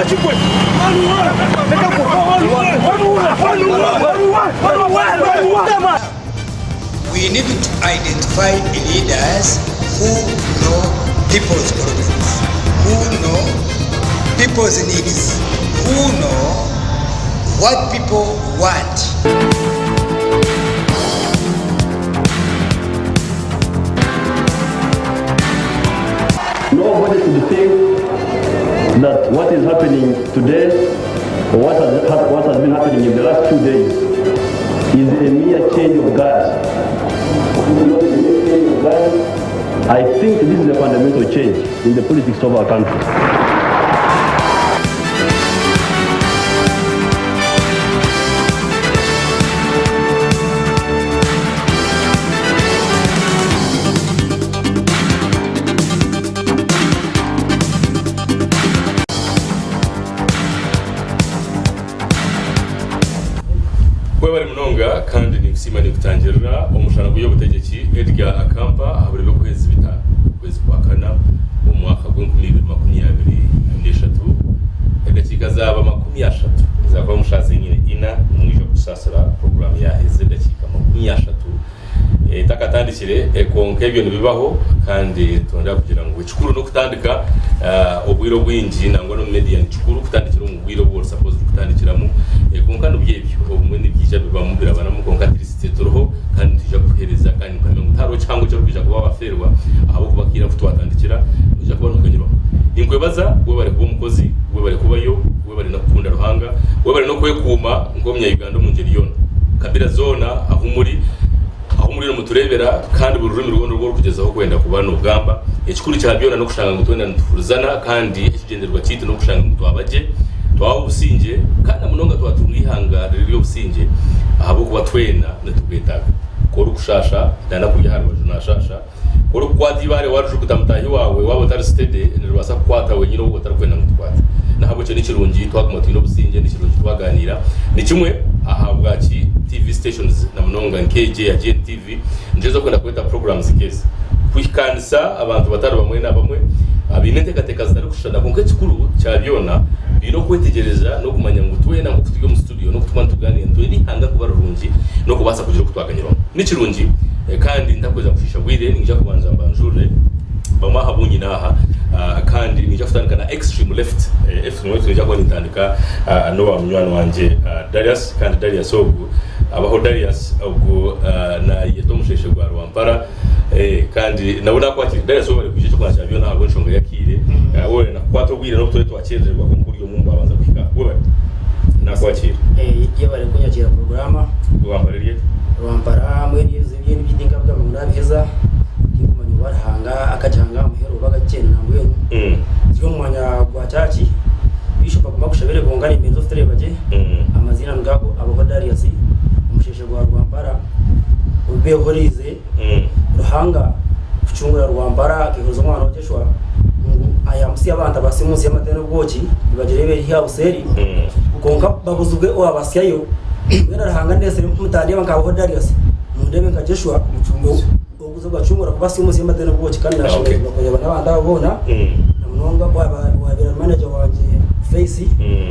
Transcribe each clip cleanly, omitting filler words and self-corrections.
We need to identify leaders who know people's problems, who know people's needs, who know what people want. Nobody should think that what is happening today or what has, what has been happening in the last few days is a mere change of guard. Not a mere change of guard. I think this is a fundamental change in the politics of our country. Webare munonga kandi ninkusiima ninkutangirira omushana gw'eby'obutegyeki Edgar Akampa aha buri bw'okwezi bitano okwezi kwa kana omu mwaka gw'enkumi ibiri makumi abiri n'eshatu edakiika zaaba 30 ezakuba omu shaaha zenyine ina nimwija kutusaasira puroguraamu yaaheza edakiika 30 Etakatandikire, kwonka ebyo nibibaho kandi nitwenda kugira ngu ekikuru n'okutandika obwire obwingi nangwa n'omu media nikikuru kutandikira omu bwire obu ori supposed kutandikiramu kwonka nibyo ebyo obumwe nibyija bibamu birabanamu kwonka at least turiho kandi nitwija kukuhereza kandi nituhamya ngu tihariho kihango eki orikwija kuba wafeerwa ahabw'okuba akaire aku twatandikira noija kuba nokanyurwaho. Ninkwebaza webare kuba omukozi, webare kubayo, webare n'okukunda Ruhanga, webare n'okwekuuma nk'omunya Uganda omu ngyeri yoona. Kabira zoona ahu muri, ahu muri nimutureebera kandi buri rurimi rwona oru orikugyezaho kwenda kuba noogamba. Ekikuru kya byona n'okushanga ngu twena nituhurizana kandi ekigyendererwa kyaitu n'okushanga ngu twaba gye, twaha obusingye kandi na munonga twatunga eihanga riri ery'obusingye ahabw'okuba twena nitubwetaaga. Ku orikushaasha nanakurya aha rubaju naashaasha. Ku orikukwata eibaare waarijuguta mutaahi waawe, waaba otari steady, niribaasa kukwata wenyine ou otarikwenda ngu rikwate. N'ahabw'ekyo ni kirungi twaguma twine obusingye, ni kirungi twagaaniira. Ni kimwe ahabwaki TV stations na munonga nk'egi eya GNTV nikyo zirikwenda kureeta programs nk'ezi kuhikaanisa abantu batari bamwe na bamwe abaine enteekateeka zitarikushushana kwonka ekikuru kya byona baine okwetegyereza n'okumanya ngu twena nk'oku turi omu studio n'oku turikuba nitugaaniira nitwenda eihanga kuba rirungi n'okubaasa kugira oku twaganyirwamu. Ni kirungi kandi ntakwija kushiisha bwire niinyija kubanza mbanjurire bamwe aha bu nyine aha kandi niinyija kutandika na extreme left. Extreme left niinyija kuba nintandika n'owa munywani wangye Darius kandi Darius ogu abaho Darius ogu nayeta omusheeshe gwa Rwampara kandi nabwo nakwakira Darius webare kwija eky'okubanza kya byona ahabw'enshonga y'akaire webare nakukwata obwire n'obu turi twakyerererwa kwonka ori omwe omu baabanza kuhika webare nakwakira. Yebare kunyakiira puroguraama. Rwampara eri eta? Rwampara mbwenu ebizibu byenu byingi nkabigamba ngu nabiheza tinkumanya oba Ruhanga akagihanga aha muheru oba akagikyenda mbwenu turi omu mwanya gwa kyaki Bishop aguma akushabire kwonka nimbenza otureeba gye amaziina nigago Abaho Darius omusheshe gwa Rwampara obehoriize Ruhanga kucungura Rwampara akehuriza omwana we Joshua ngu ayamutsye abantu abatsye omunsi y'amate n'obwoki nibagireeba eri aha buseeri kwonka babuzibwe owabasyayo mbwenu Ruhanga andetsire mutandeeba nka Abaho Darius mundeebe nka Joshua oguza kubacungura kubatsya omunsi y'amate n'obwoki kandi nashemererwa kureeba n'abantu aba boona na munonga owabaire ari manager wangye Faith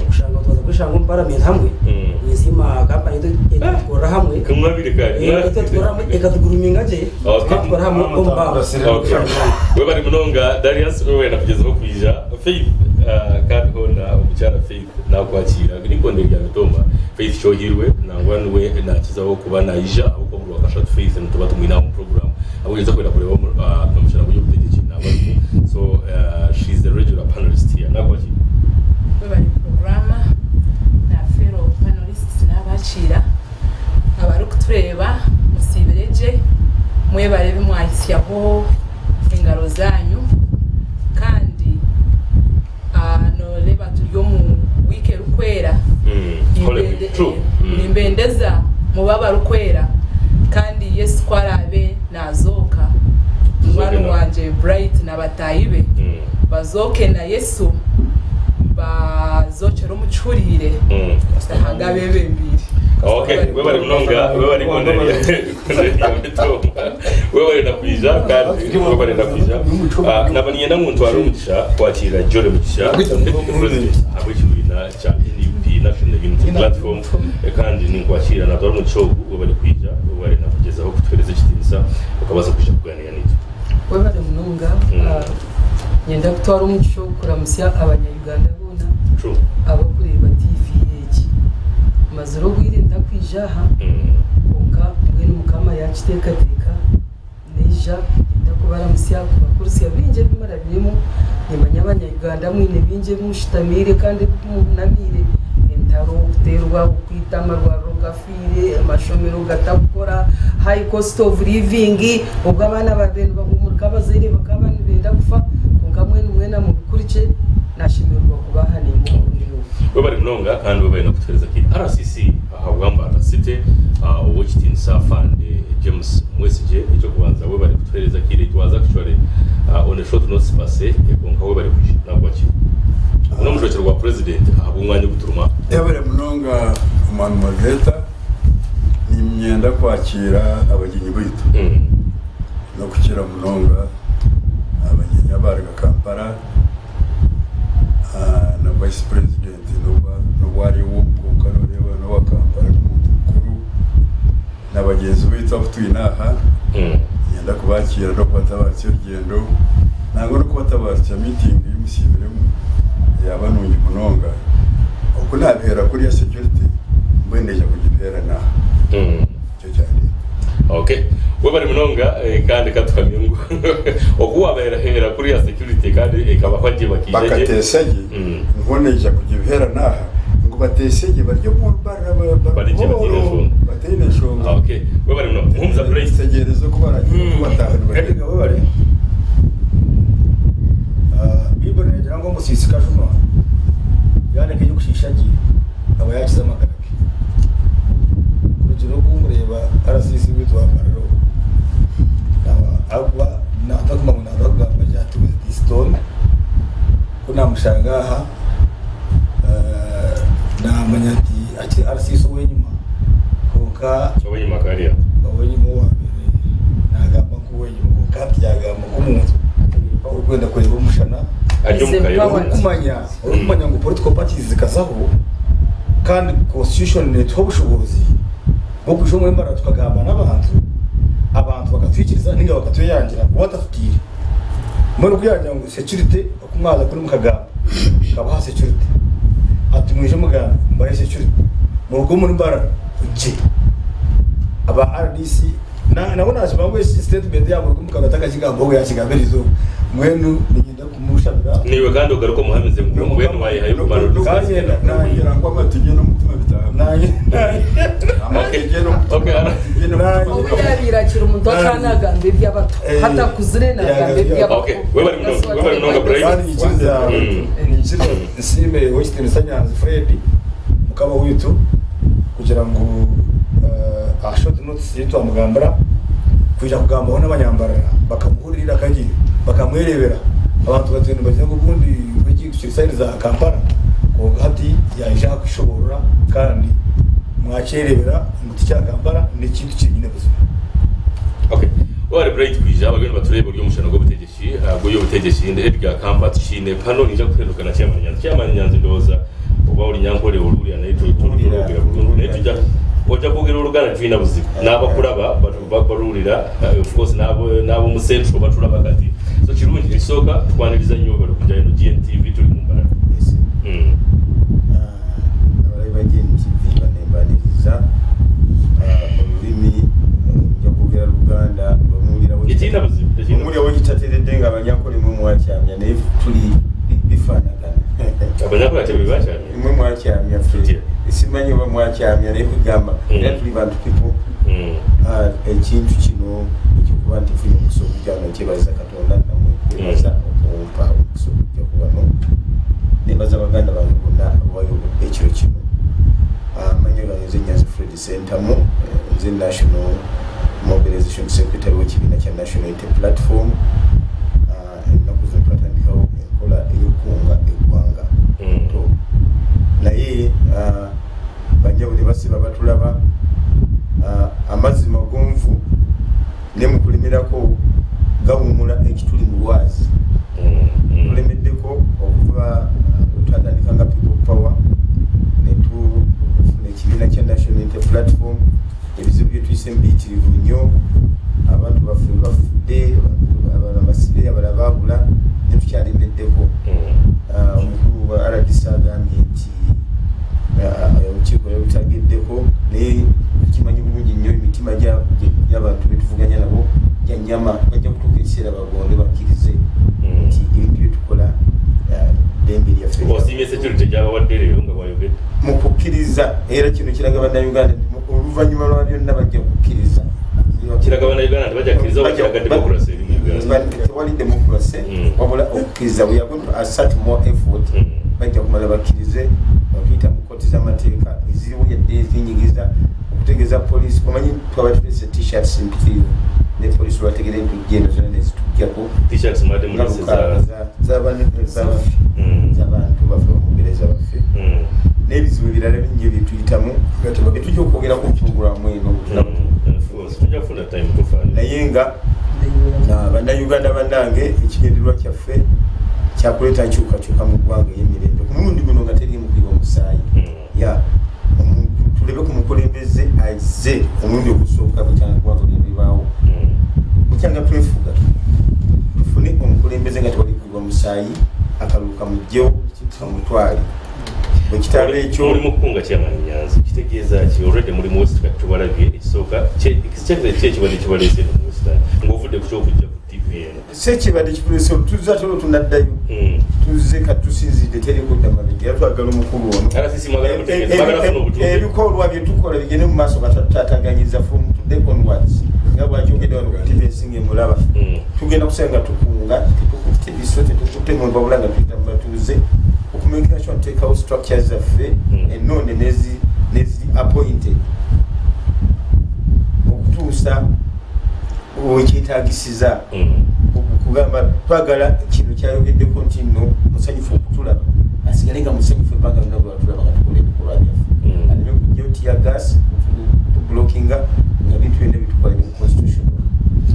kushanga twaza kweshanga omu parliament hamwe ninsiima kampani yaitu etukorera hamwe ekatuguruminga gye tukakora hamwe omu banka. Webare munonga Darius webare kugyezaho kwija Faith kandi hoona omukyara Faith Naakwakiira n'eikondo rya Mitooma, Faith Kyohirwe, nangwa niwe naakizaho kuba naija ahabw'okuba buri Rwakashatu Faith nituba tumwine aha omu puroguraamu ahabw'okugira kwenda kureeba omushana gw'eby'obutegyeki naaba arimu so she is a regular panelist here. Naakwakiira. Webare puroguraama na fellow panelists naabakiira abarikutureeba musiibire gye mwebare ebi mwahitsyaho engaro zaanyu kandi Nooreeba turi omu wiiki erikwera. Nimbendeza mube abarikwera kandi Yesu ku araabe naazooka, munywani wangye Bright na bataahi be bazooke na Yesu, bazookyere omu. mukihuriire, Ruhanga abeebembeire. Okay, webale munonga, webale Cornelia Mitooma. Webale na kwija kandi webale na kwija. Ah, naba niinyenda ngu ntware omugisha kwakiira Jolly Mugisha, Deputy President ahabw'ekibiina kya NUP, National Unity Platform, kandi ninkwakiira natwara omugisha ogu webale kwija, webale na kugyezaho kutuheereza ekitiinisa okabaasa kwija kugaaniira naitwe. Webale munonga. Niinyenda kutwara omugisha ogu kuramutsya abanya Uganda boona abarikureeba TV egi. Mazire obwire ntakwija aha kwonka mbwenu Mukama yakiteekateeka naija niinyenda kubaramutsya kubakurisya bingi ebi murabiremu. Nimanya abanya Uganda mwine bingi ebi mushutamiire kandi ebi muhunamiire, entaro, okuteerwa, okwita, amarwariro gafiire, amashomero gatarikukora, high cost of living, obwo abaana baabaire nibahumurika abazaire bakaba nibenda kufa kwonka mbwenu mwena mubikurikye. Nashemererwa kuba aha naimwe obwire obu. Webare munonga kandi webare nokutuhereza ki RCC ahabwa Mbarara City Owekitinisa Afande James Mwesigye ekyokubanza webare kutuhereza kiire it was actually on a short notice per se kwonka webare kwija nakuba ki ogu nomujwekyerwa wa president ahabwomwanya oguturuma. Webare munonga omwami Moderator, niinyenda kwakiira abagyenyi baitu nokukira munonga abagyenyi abaruga Kampala. Na vice president nobu ari ow'omu kwonka noreeba n'owa Kampala n'omuntu mukuru na bagyenzi baitu abu twine aha niinyenda kubakiira n'okubatabaaritsya orugyendo nangwa n'okubatabaaritsya meeting ei musiibiremu yaaba nungi munonga. Oku naabiheera kuriya security mbwenu naija kugibiheera n'aha. Nikyo kyandeeta. Okay. Webare munonga kandi katuhamye ngu oku wabaherahera kuriya security kandi ekabahwa gye bakaija gye. Bakateesa gye, niho naija kugibihera n'aha ngu bateese gye bari omu rubarira Bari gye bataine buhooro nshonga. bataine nshonga. Okay. Webare munonga. Muhumuza Bright. Nitegyereza oku baragira oku bataaha nibareeba. Edgar webare. Baiburi negira ngu omusiisi kajunwa yareka ebyokushiisha gye aba yakiza amagara ge. Kurugiirira oku nkureeba RCC waitu wa Mbarara ogu ahabw'okuba ntakumanya ngu naaza kugamba ki hati with this tone, ku naamushanga aha naamanya nti akiri RCC ow'enyima kwonka Ow'enyima akaba ari ata? Ow'enyima owaabaire naagamba nk'ow'enyima kwonka hati yaagamba nk'omuntu orikwenda kureeba omushana Ari omu kayo. orikumanya Orikumanya ngu political parties zikazaho kandi constitution netuha obushoboorozi bw'okwija omu Mbarara tukagamba n'abantu, abantu bakatwikiriza ninga bakatweyangira kuba batatutiire. Mbwenu ku yagira ngu security oku mwaza kuri mukagamba nkabaha security ati mwije mugambe mbahe security muruge omuri Mbarara gye. Aba RDC nabo nakimanya ngu eki statement yaaba muruge omukanwa takakigambaho ngu yakigamba erizooba mbwenu niinyenda kumushabira. Naiwe kandi ogaruke omuhamize ngu mbwenu wayehayo kumara Kandi N'okugira ngu amatu ge n'omutima bitaaha Amatu ge n'omutima Obu yaabaire akiri muto akaba naagamba eby'abato, hati akuzire naagamba eby'abakuru. Kandi nyikiriza nyikiriza nsiime Ow'ekitiinisa Nyanzi Fred mukama waitu kugira ngu aha short notice ei twamugambira kwija kugambaho n'abanyambarara bakamuhurira eiraka rye bakamwereebera. Abantu batwire nibagira ngu obundi ekintu kiri sayidi za Kampala kwonka hati yaija aha kukishoboorora kandi mwakyereebera ngu tikya Kampala n'ekintu kyenyine buzima. Okay. Webare Bright kwija abariyo nibatureeba ori omushana gw'obutegyeki gw'eby'obutegyeki ndi Edgar Kampa tukiine pano niija kuhereruka na Chairman Nyanzi. Chairman Nyanzi ndowooza oba ori nyankore oruhurira naye turwogera burungi naye tuja oja kwogera oruganda titwine buzibu n'abakuraba baruhurira of course n'ab'omu central baturaba kati so kirungi ekisooka tukwaniriza nnyo webare kwija eno GNTV turi mu Mbarara. Abarabi ba GNTV banembaniriza omu rurimi nja kwogera Luganda Tekiine buzibu tekiine omuri owekitateredde nga abanyankole mwe mwakyamya naye tuli bifanagana. Abanyankole ate be bakyamya? Imwe mwakyamya ffe simanyi oba mwakyamya naye kugamba era tuli bantu people. Ekintu kino ekyokuba nti nfunye omukisa okujja wano nkyebaza Katonda namwe kwebaza okumpa omukisa okujja wano. Nebaza baganda bange bonna abawayo obudde ekiro kino. Amannya gange nze Nyanzi Fred Ssentamu, nze National Mobilization Secretary w'ekibiina kya National Unity Platform. Ennaku zino twatandikawo enkola ey'okukunga eggwanga to naye. emibiikirivu nnyo, abantu baffe bafudde, abalala basibe, abalala baabula, naye tukyalindiddeko. Omukulu wa rdc agambye nti olukiiko yalutagiddeko, naye tukimanyi bulungi nnyo emitima gy'abantu betuvuganya nabo gya nnyama, bajja kutuuka ekiseera bagonde bakkirize nti ebintu byetukola ddembe lyaffe. Osiimye security gyabawadde leero nga bwayogedde? Mu kukkiriza, era kino kiraga bannayuganda nti oluvannyuma lwa byonna bajja kukkiriza. Kiraga bannayuganda nti bajja kukkiriza oba kiraga democracy eri mu Uganda? Tewali democracy, wabula okukkiriza. We are going to assert more effort. Bajja kumala bakkirize okuyita mu kooti z'amateeka eziriwo yadde ezinyigiza okutegeeza poliisi. Omanyi twaba tulese T-shirts mpitirivu, ne poliisi lwategere ntujja eno zonna nezitujjako. T-shirts mwadde nga mulese lukaaga z'abantu baffe, omugereza baffe, n'ebizibu ebirala bingi byetuyitamu etujja okwogera ku puroguramu eno. Tujja kufuna time tufaanyi. Naye nga bannayuganda bannange, ekigendererwa kyaffe kyakuleeta nkyukakyuka mu ggwanga ey'emirembe ku mulundi guno nga teriimu kuyiwa omusaayi. Ya tulebe ku mukulembeze azze omulundi ogusooka bukyanga ggwanga lyebibaawo, bukyanga twefuga, tufune omukulembeze nga tewali kuyiwa musaayi, akalulu kamugjewo kamutwale bwekitaba ekyo. Muli mukukunga chairman Nyanzi, kitegeeza ki? Already muli mu West, kati tubalabye. Ekisooka ki ekibadde kibaleese eno mu Western ng'ovudde ku kyokujja ku TV eno? Si ekibadde kituleese, tuzza tolo tunaddayo. Tuzze kati tusinzidde, teri kudda mabega, era twagala omukulu ono. RCC mwagala mutegeeza, mwagala kufuna obutuuze. Ebikolwa bye tukola bigende mu maaso nga tatataganyiza from today onwards, nga bwakyogedde wano ku TV ensinga emulaba. Tugenda kusigala nga tukunga, tetukutte biso, tetukutte muntu, wabula nga tuyita mu batuuze okumakinga sure tuteekawo structures zaffe ennonde neziri appointed okutuusa wekyetagisiza. Kugamba twagala kino kyayogeddeko nti nno musanyufu okutulaba, asigale nga musanyufu ebbanga lyonna bwatulaba nga tukola ebikolwa byaffe, aleme kujjayo tear gas tublockinga nga bintu byonna bitukola mu constitution.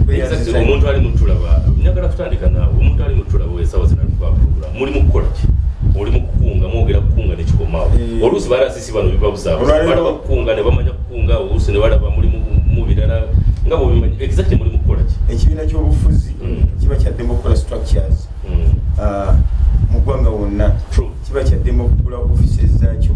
Exactly, omuntu ali mutulaba, njagala kutandika naawe. Omuntu ali mutulaba esawa zino alikuba program, muli mu kukola ki? Oli mu kukunga, mwogera kukunga nekikomaawo. Oluusi ba RCC bano bibabuzaabuza, balaba kukunga ne bamanya kukunga, oluusi ne balaba muli mu birala nga bwobimanyi. Exactly muli mu kukola ki? Ekibiina ky'obufuzi kiba kyaddembe okukola structures mu ggwanga wonna, kiba kyaddembe okugula offices zaakyo,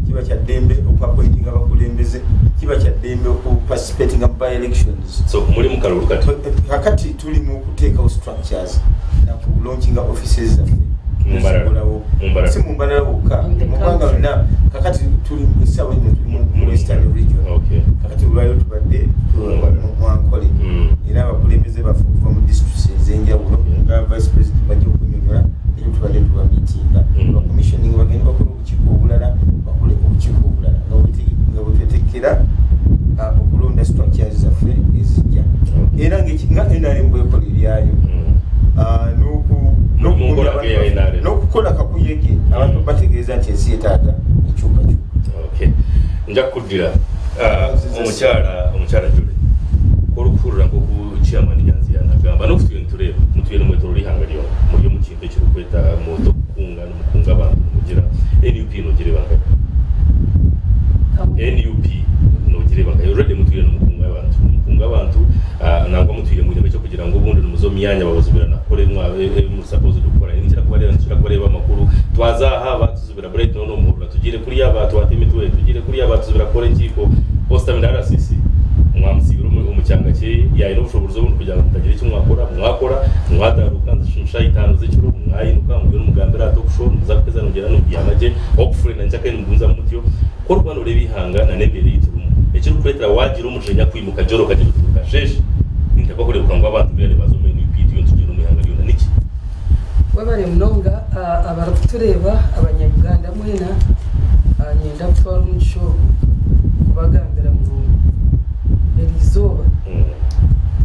kiba kyaddembe okuappointinga abakulembeze, kiba kyaddembe okuparticipatinga mu by elections. So muli mu kalulu kati? Kakati tuli mu kuteekawo structures nakulaunchinga offices zaffe. Mu Mbarara. Zigulawo. Mu Mbarara. Si mu Mbarara wokka, In the mu ggwanga country. lyonna. Kakati tuli essaawa eno tuli mu Western Region. Kakati olwaliro tubadde mu Ankole, era abakulembeze baffe okuva mu districts ez'enjawulo nga vice president bajja okunyonyola, era tubadde tuba meetinga bacommissioning bagende bakole obukiiko obulala, bakole obukiiko obulala nga bwetwetekera okulonda structures zaffe ezijja, era nga NRM bwekola ebyayo. Mu nkola ya NRM. N'okukola kakuyege abantu bategeeza nti ensi yetaaga enkyukakyuka. Okay. Nja kukuddira. Omukyala Jule, olukuhurira nk'oku chairman Nyanzi yanagamba n'okutuye nitureeba mutuye nimwetoroora ihanga ryona, muri omu kintu ekirikweta moto kukunga, nimukunga abantu nimugira NUP, nogireeba nkayo NUP, nogireeba nkayo? Already mutuire nimukunga abantu, nimukunga abantu, nangwa mutuire mwine ekyokugira ngu obundi nimuza omu myanya babazibira nakukora ebi supposed kukora. Nikira kubareeba, nitukira kubareeba amakuru twaza aha batuzibira Bright nono omuhurura tugiire kuriya batwata emitwe, tugiire kuriya batuzibira kukora enkiiko. Ostamina RCC mwamusibira omu kyanga kyeye, yayine obushoboorozi obundi kugira ngu mutagira eki mwakora. Mwakora mwataruka nshaha 5 z'ekiro, mwayinuka mubire nimugambira ati okusho nimuza kuheza nongyera nimubyama gye hopefully na nkyakare nimugumizamu mutyo. Ku orikuba noreeba ihanga na n'embeera ei turimu, ekirikukureetera waagira omujinya kwimuka joro okagira oti bukasheeshe ninteekwa kureebeka ngu abantu really baza omu NUP, turiyo nitugyenda omu ihanga ryona, niki? Webare munonga abarikutureeba, abanya-Uganda mwena. Niinyenda kutwara omugisha ogu kubagambira ngu eriizooba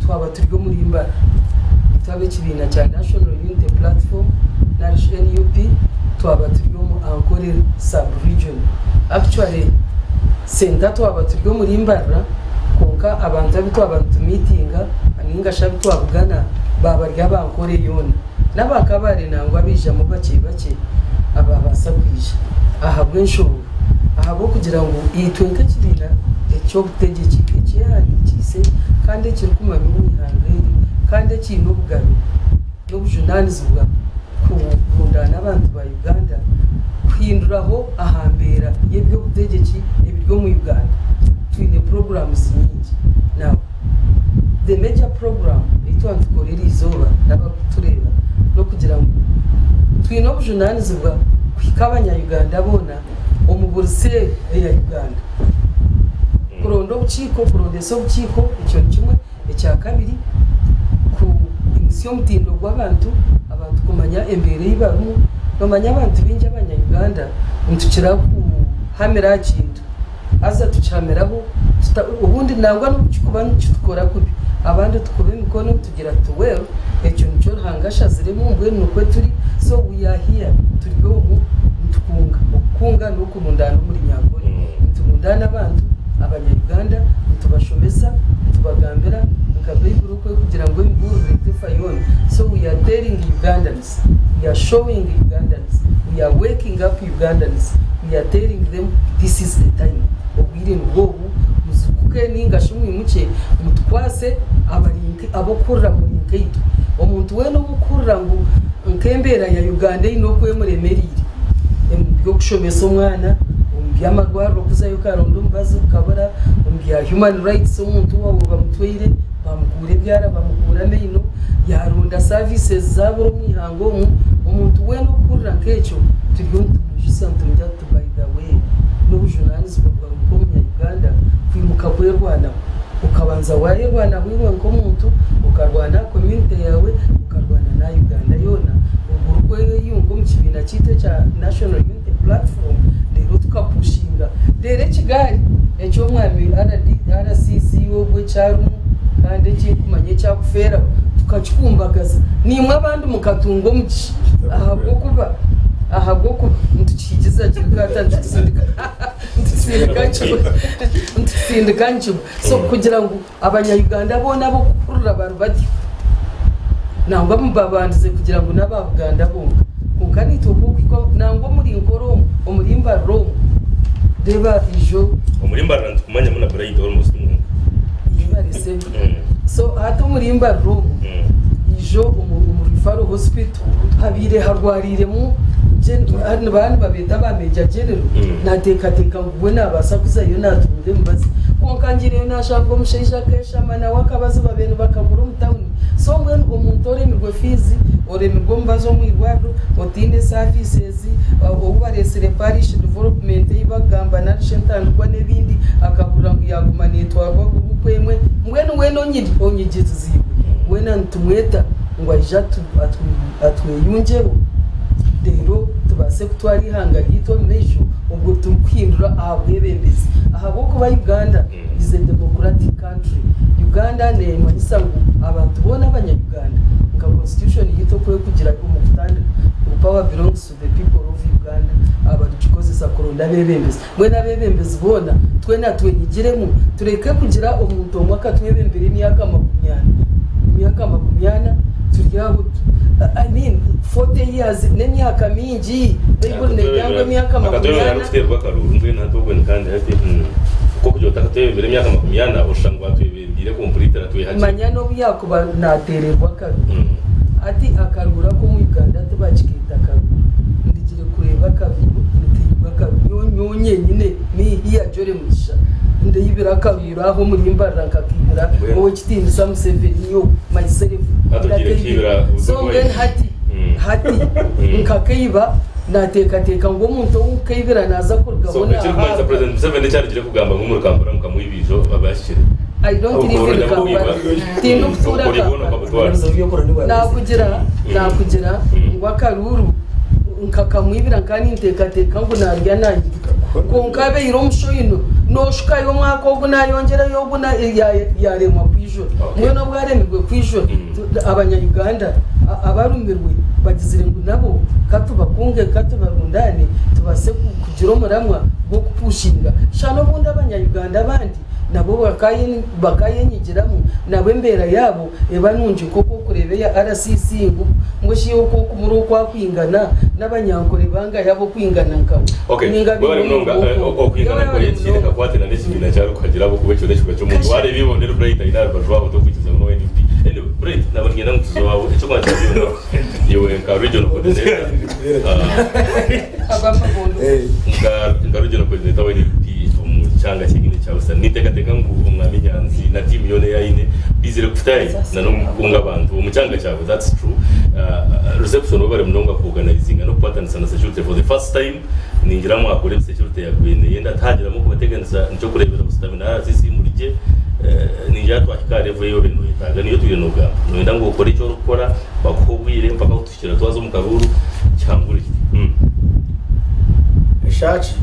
twaba turi omuri Mbara, itwe ab'ekibiina kya National Unity Platform narishi NUP, twaba turi omu Ankole sub-region. Actually senta twaba turi omuri Mbarara, kwonka abantu abu twaba nitumiitinga ninga shi abu twabugana baaba bari aba Ankole yoona. N'aba Kabale nangwa baijamu bakye bakye ababaasa kwija. Ahabw'enshonga, ahabw'okugira ngu itwe nk'ekibiina eky'obutegyeki ekyehandiikiise kandi ekirikumanywa omu ihanga eri kandi ekiine obugabe n'obujunaanizibwa kurundaana abantu ba Uganda kuhinduraho aha mbeera y'eby'obutegyeki ebiri omu Uganda. Twine programs nyingi. Now, the major program ei twaba nitukora eriizooba n'abarikutureeba n'okugira ngu twine obujunaanizibwa kuhika abanya-Uganda boona omu buri seeri eya Uganda. Kuronda obukiiko, kurondesa obukiiko ekyo ni kimwe. Ekya kabiri, kuhimutsya omutindo gw'abantu, abantu kumanya embeera ei barimu. Noomanya abantu baingi abanya-Uganda nitukira kuhamira aha kintu haza tukihamiraho obundi nangwa n'obu kirikuba nikitukora kubi, abandi tukuba emikono tugira tuti well ekyo nikyo Ruhanga ashaziremu mbwenu nikwo turi so we are here turi omu nitukunga. Okukunga n'okurundaana omuri Nyankore. Niturundaana abantu, abanya-Uganda, nitubashomesa, nitubagambira nka Baiburi oku erikugira ngu emibuurire tefa yoona. So we are telling Ugandans, we are showing Ugandans, we are waking up Ugandans, we are telling them this is the time. Obwire nibwo obu, muzuukuke nainga shi mwimukye mutukwase abari ab'okuhurira muri nkaitwe. Omuntu weena ou orikuhurira ngu nk'embeera ya Uganda eine oku emuremereire omu by'okushomesa omwana, omu by'amarwariro kuzayo okaronda omubazi gukabura, omu bya human rights omuntu waawe bamutwaire bamukuura ebyara bamukuura amaino, yaaronda services zaabura omu ihanga omu, omuntu weena orikuhurira nk'ekyo turiyo nitumwijutsya nitumugira tuti by the way n'obujunaanizibwa bwawe nk'omunya Uganda kwimuka kwerwanaho. Okabanza waayerwanaho iwe nk'omuntu, okarwana aha community yaawe, okarwana n'aha Uganda yoona, obwo orikweyunga omu kibiina kyaitu ekya National Unity Platform reero tukapushinga. Reero ekigaari eky'omwami RCC ogwo eki arimu kandi eki ndikumanya eki arikufeeraho tukakikumbagaza. Naimwe abandi mukatunga omugisha ahabw'okuba ahabw'okuba nitukihigiza kiri nitutsindika. Nitutsindika nkimwe so kugira ngu abanya-Uganda boona ab'okuhurira bari batyo nangwa babandize kugira ngu n'aba Buganda bonka kwonka naitwe oku nangwa omuri Nkore omu omuri Mbarara omu reeba ijo Omuri Mbarara nitukumanyamu na Bright almost mwena. Yebare sebo. So hati omuri Mbarara omu ijo omu Referral Hospital habaire harwariiremu nibaba nibabeeta ba Major General, naateekateeka ngu we naabaasa kuzayo naatunga emibazi. Kwonka ngiireyo naashanga omushaija akeeshama nawe akabazi babaire nibakagura omu tawuni. So mbwenu omuntu oremirwe fiizi, oremirwe omubazi omu irwariro, otaine services, ou bareetsire parish development ei bakugamba nari shi entandikwa n'ebindi, akahurira ngu yaaguma neetwarwa guruupu emwe, mbwenu weena onyigiriziibwe, weena nitumweta ngu aije atweyungyeho reero tubaase kutwara eihanga ryaitu omu maisho obwo turikuhindura aha bwebembezi ahabw'okuba Uganda is a democratic country. Uganda neemanyisa ngu abantu boona abanya Uganda nka constitution yaitu oku erikugira omu kutandika ngu power belongs to the people of Uganda abarikugikozesa kuronda abeebembezi. Mbwenu abeebembezi boona twena twenyigiremu tureke kugira omuntu omwe akatwebembera emyaka makumyana. Emyaka makumyana turi aho I mean 40 years n'emyaka mingi. Baibuli neegira ngu emyaka Akatwebembera makumyana. arikuteerwa akaruuru mbwenu hati obwo kandi hati nk'okugira oti akatwebembera emyaka makumyana oshusha ngu atwebembiire completely atwehakire. Manya n'obu yaakuba naateererwa akaruuru. Hati akaruuru ak'omu Uganda tibakikeeta karuuru. Ndigire kureeba akaruuru nikaibwa akaruuru. Nyowe nyowe nyenyine me here Jolly Mugisha ndeibire akaruuru aho omuri Mbarara nkakaibira Owekitiinisa Museveni nyowe myself Hati ogiire ndakaibira. kiibira So Bobi mbwenu Wine. hati hati nkakaiba nateekateeka ngu omuntu ou nkaibira naaza kurugaho So ekirikumanyisa naahabwa. President Museveni eki arugire kugamba ngu omuri Kampala mukamuha ibiijo abahikire. I don't live in Kampala. Tindikutuura Kampala. Naakugira, naakugira ngu akaruuru nkakamwibira nkaba ninteekateeka ngu naarya naayiguta. Kwonka abaire omushoino, nooshukayo omwaka ogu naayongyerayo ogu yaaremwa kwijura. Mbwenu obu aremirwe kwijura, abanya-Uganda abarumirwe Bagizire ngu nabo ka tubakunge, ka tubarundaane tubaase kugira omuramwa gw'okupushinga. Shana obundi abanya Uganda abandi nabo bakaayenyigiramu nabo embeera yaabo eba nungi nk'oku orikureeba eya RCC ngu ngu shi oku okumura oku akwingana n'abanyankore bangahi ab'okwingana nkawe Okay, ninga webare abaine munonga omugongo ogwo. okwingana Webare kore tikiine munonga. kakwate na n'ekibiina kyarikuhagira ahabw'okuba ekyo n'ekikorwa ky'omuntu. Wareeba eibondero Bright aine aha rubaju rwawe tokwikiriza ngu n'owa NUP. Anyway, Bright naba niinyenda ngu tuze owaawe eky'okubanza kya byona iwe nka regional coordinator Ago amabondo. Nka regional coordinator wa NUP omu kyanga kyenyini ekya Western ninteekateeka ngu Omwami Nyanzi na tiimu yoona ei aine baizire kufutayo na n'okukunga abantu omu kyanga kyawe that's true. Reception webare munonga ku organizinga n'okukwatanisa na security for the first time ningira mwakora ebi security yakubaire neyenda tihagiramu okubateganisa nikyo kureebera busitami na RCC muri gye ningira twahika aha level ei obaire noyetaaga niyo otwire nogamba noyenda ngu okore eki orikukora bakuhe obwire mpaka kutuhikira twaza omu karuuru kihangure kiti. Eshaaki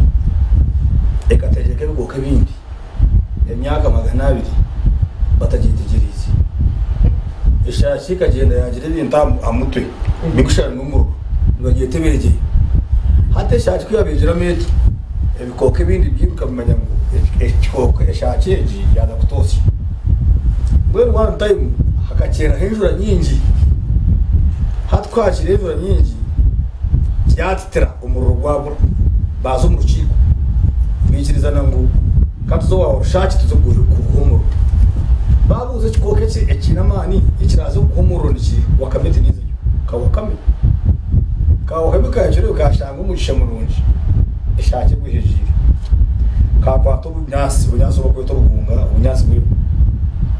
ekategyeka ebikooko ebindi emyaka 200 batagyetegyereize. Eshaaki ekagyenda yaagira ebintu aha mutwe birikushushana n'omuriro nibagyeta ebiregye. Hati eshaaki ku yaabaire eti, ebikooko ebindi byiruka bimanya ngu ekikooko eshaaki egi yaaza kutwotsya. Mbwenu one time hakakyeraho enjura nyingi, hati ku haakire enjura nyingi byatitira omuriro gwabura. Baaza omu rukiiko baikirizana ngu ka tuze owa Rushaaki tuze kuguha omuriro. Baabuuza ekikooko eki ekiine amaani ekiraaze kuguha omuriro nikiiha? Wakame eti ninzeyo. Ka wakame. Ka wakame kaahikire kaashanga omugisha murungi eshaaki egwehegiire. Kaakwata obunyaatsi, obunyaatsi obu barikweta obugunga, obunyaatsi bw'ebwe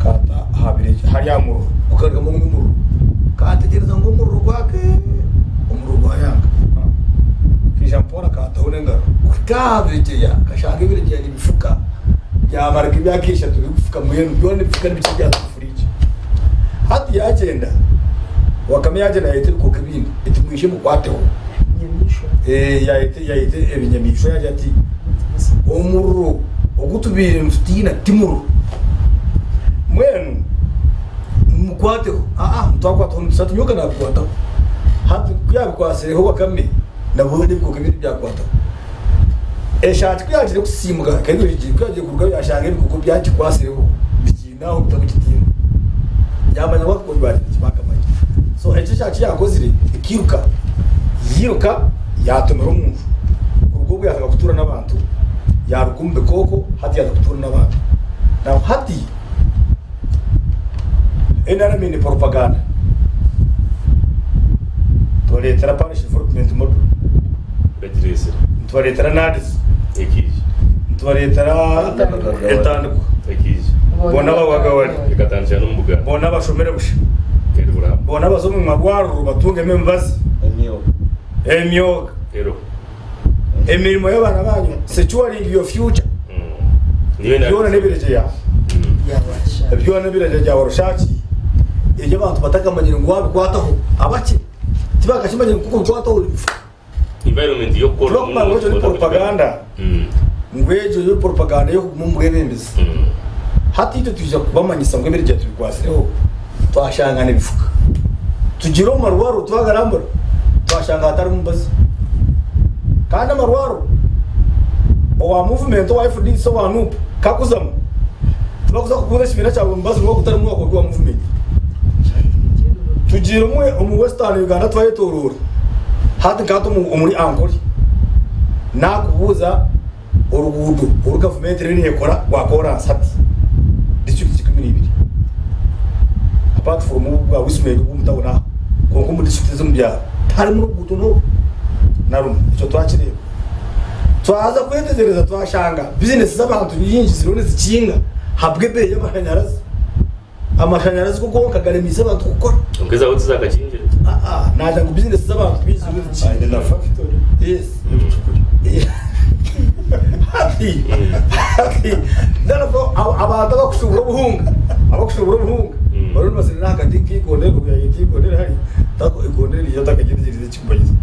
kaata aha bireekye hari aha muriro gukarugamu omuriro. Kaategyereza ngu omuriro gwake, omuriro gwayanga. Kaija mpora kaataho n'engaro. Kuhika aha biregyeya kashanga ebiregyeya nibifuka byamara nk'emyaka eshatu birikufuka mbwenu byona nibifuka nibikira ebyaza omu furiigi. Hati yaagyenda, wakame yaagyenda yaayeta ebikooko ebindi eti mwije mukwateho. Yaayeta ebinyamaishwa yaagira ati omuriro ogu tubaire nitutiina ti muriro. Mbwenu mukwateho. Aa mutwakwataho nitusa ati nyowe ka naabikwataho. Hati ku yaabikwatsireho wakame nabwo n'ebikooko ebindi byakwataho. Eshaaki ku yaagire kusiimuka ku yaagire kurugayo yaashanga ebikooko byagikwatsireho bikiine aho bitarikugitiina. Yaamanya ngu akakodyo baagire ki baakamanya. So eki eshaaki yaakozire ekairuka yairuka yaatomera omu nju. Kuruga obwo yaatandika kutuura n'abantu, yaaruga omu bikooko hati yaaza kutuura n'abantu. Now hati NRM eine poropaganda. Tubareetera Parish Development Model. Bagireetsire. Nitubareetera NAADS. Ekiija. Nitubareetera entandikwa. Ekiija. Boona abagagaware. Ekatandikira n'omu Buganda. Boona abashomere busha. Eri buramba. Boona abaza omu marwariro batungemu emibazi. Emyoga. Emyoga. Eriho. Emirimo y'abaana banyu, securing your future. Niyo NRM. Byona n'ebiregye Byona n'ebiragiro bya Warushaki ebi abantu batakamanyire ngu wabikwataho abakye tibakakimanyire ngu ku okubikwataho orifa. Environment y'okukora Tibakumanya ngu ekyo ni propaganda ngu egyo yo propaganda y'okuguma omu bwebembezi. Hati itwe twija kubamanyisa ngu ebiragiro tubikwatsireho twashanga nibifuka. Tugire omu marwariro twagarambura twashanga hatarimu mubazi. Kandi amarwariro owa movement owa FDC owa NUP kakuzamu tibakuza kukubuuza ekibiina kyawe omubazi niwe ogutarimu wakorwa owa movement. Tugiire omwe omu Western Uganda twayetoroora hati nka hati omuri Ankole nakubuuza oruguudo oru gavumenti eriyo neekora rwa koransi hati disiturikiti 12 apart from obu bwa Wismed obw'omu tawuni aha kwonka omu disiturikiti ez'omu byaro tiharimu ruguuto n'orumwe na rumwe ekyo twakireeba. Twaza kwetegyereza twashanga bizinesi z'abantu nyingi ziriyo nizikinga ahabw'ebeeyi y'amashanyarazi. Amashanyarazi go gonka garemiise abantu kukora. Kwonka ezaawe tizakakingire. Aa, naagira ngu bizinesi z'abantu bingi ziriyo nizikinga. Aine na fakitori Yes. y'ebicupuri. Hati, hati, therefore, abantu abakushuubura obuhunga, abakushuubura obuhunga, bariyo nibazirira aha kati k'eikondere, ogu yaayeta eikondere hari, tako eikondere riija otakagyetegyereza ekikumanyisa.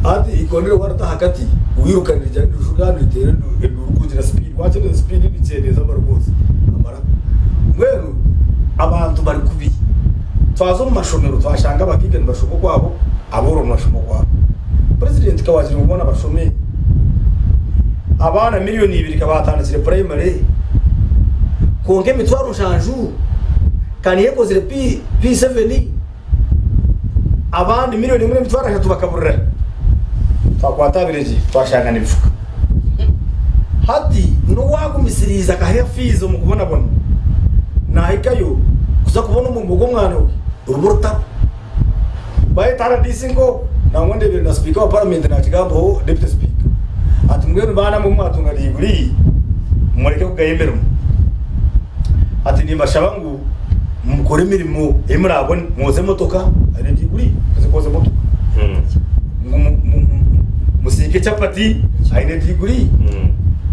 Hati eikondere waarita aha kati, wiruka nirigira nirijuga niriteera enduuru kurugira sipiidi, waakyendeeza sipiidi rikyendeeza amaroboozi, amaraka. Mbwenu abantu bari kubi. Twaza omu mashomero twashanga abagaiga nibashoma okwabo. Abooro nibashoma okwabo. Purezidenti ka waagira ngu boona bashome? Abaana miriyoni ibiri ka baatandikire purayimare? Kwonka emitwaro nshanju ka niyo ekozire P7? Abandi miriyoni emwe n'emitwaro ashatu bakaburira hi? Twakwata aha biregye twashanga nibifuka. Hati n'owaagumisiriize akaha fiizi omu kubonabona naahikayo kuza kubona omurimo gw'omwana we ruba orutaro. Bayeta rdc nk'oku nangwa ndebire na sipiika wa paramenti nakigambaho deputy speaker ati mbwenu baana mwe mwatunga diguri mureke kugaya emirimo ati nimbashaba ngu mukore emirimo ei murabone mwoze emotoka aine diguri aze kwoza emotoka ngu musiike chapati aine diguri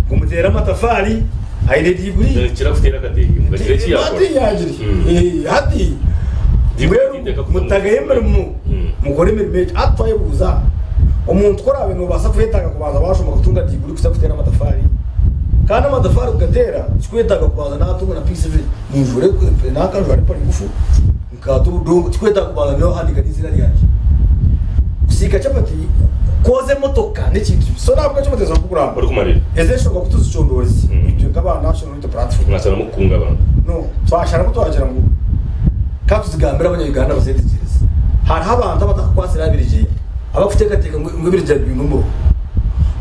ngu muteere amatafari aine diguri hati yagire hati Mbwenu mutagaye emirimo, mukore emirimo egyo. Hati twayebuuza, omuntu ku oraabe noobaasa kwetaaga kubanza waashoma kutunga diguri kuza kuteera amatafaari, kandi amatafaari kugateera tikikwetaaga kubanza naatunga na PCV, ninjuura nanka njwara empare ngufu, nkaata obudongo, tikikwetaaga kubanza noohandiika n'eiziina ryangye. Kusiika chapati, kwoza emotoka n'ekintu kimwe. So nahabwekyo Muteesa Program, ezi enshonga ku tuzicondoorize, itwe nk'aba National Unity Platform, no, twasharamu twagira ngu Ka tuzigambire Abanya-Uganda bazeetegyereze. Hariho abantu abatakukwasire aha birigyeya, abarikuteekateeka ngu ebirigyeya biine omurimo.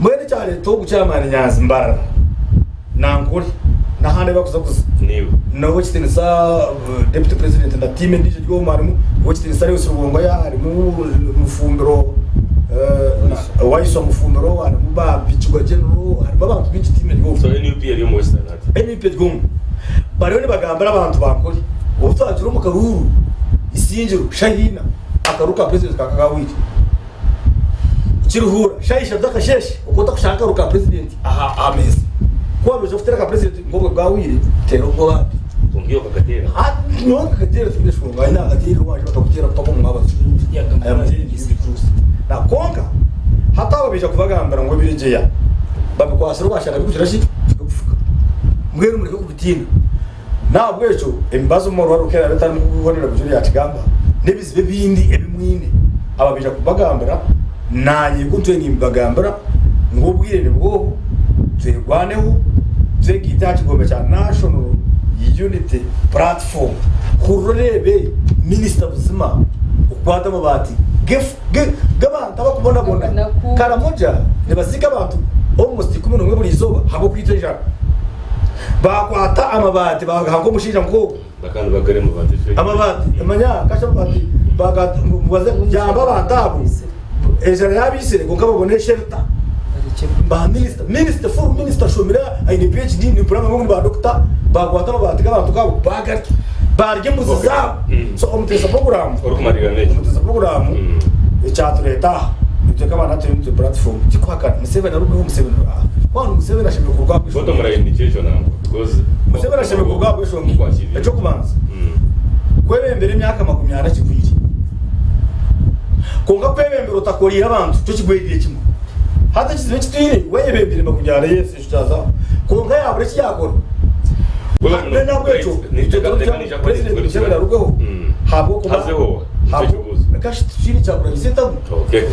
Mbwenu ekyareeta ogu chairman Nyanzi Mbarara, Nankore n'ahandi ahu barikuza kuza, n'owekitiinisa Deputy President na tiimu endiijo eri omu harimu owekitiinisa Lewis Rubongoya, harimu Mufumbiro, Waiswa Mufumbiro, harimu ba Bigirwa General, harimu abantu baingi tiimu eri omu. So NUP eri omu Western hati? NUP eri omu. Bariyo nibagambira abantu ba Nkore obu twagira omu karuuru Isingiro shaha ina akaruuru ka purezidenti kaaka kaahweire. Kiruhura shaha ishatu z'akasheeshe oku otakushanga akaruuru ka purezidenti aha meeza. Ku waabaire oija kuteera aka purezidenti nk'obwe bwahweire teera obw'abandi. Kwonka iwe okakateera? Nyowe nkakateera tihaine nshonga. Ahi naakateerire owangye bakaguteera mpaka omu mwabazyo. I am telling you the truth. Na kwonka hati abo baija kubagambira ngu ebiregyea babikwatsire waashanga birikugira ki? Birikufuka. Mbwenu mureke kubitiina. N'ahabw'ekyo emibazi omu marwariro ku eraabe etarimu nk'oku Honore Bujuri yaakigamba, n'ebizibu ebindi ebi mwine, aba baija kubagambira, naanye ku ntwire nimbibagambira ngu obwire nibwo obu, twerwaneho, twegaite aha kigombe kya National Unity Platform. Hurira oreebe minisita buzima okukwata amabaati g'abantu abarikubonabona. Karamoja nibaziika abantu almost 11 buri izooba ahabw'okwitwa enjara. Baakwata amabaati baagaha nk'omushaija nk'ogwo. Amabaati, manya kasha amabaati baagata ngu baze kuyamba abantu abo enjara yaabaitsire kwonka babone shelter. Ba minisita, minisita full minisita ashomire aine PhD nimpurira ngu ni ba doctor baakwata amabaati g'abantu nk'abo baagarya baarya embuzi zaabo. So omuteesa puroguraamu, omuteesa puroguraamu ekyatureeta aha itwe nk'aba National Unity Platform tikuhakana Museveni arugeho Museveni aha kwanu Museveni ashemereire kuruga aha bweshongoro. Museveni ashemereire kuruga aha bweshongoro. Eky'okubanza kwebembera emyaka 40 kigwire kwonka kwebembera otakoriire abantu kyo kigweriire kimwe. Hati ekizibu eki twine wayebembeire 40 yes ekyo kyazaho kwonka yabura eki yakora. N'ahabw'ekyo itwe turikugira ngu Purezidenti Museveni arugeho ahabw'okuba kashi tikiine Kyagulanyi Ssentamu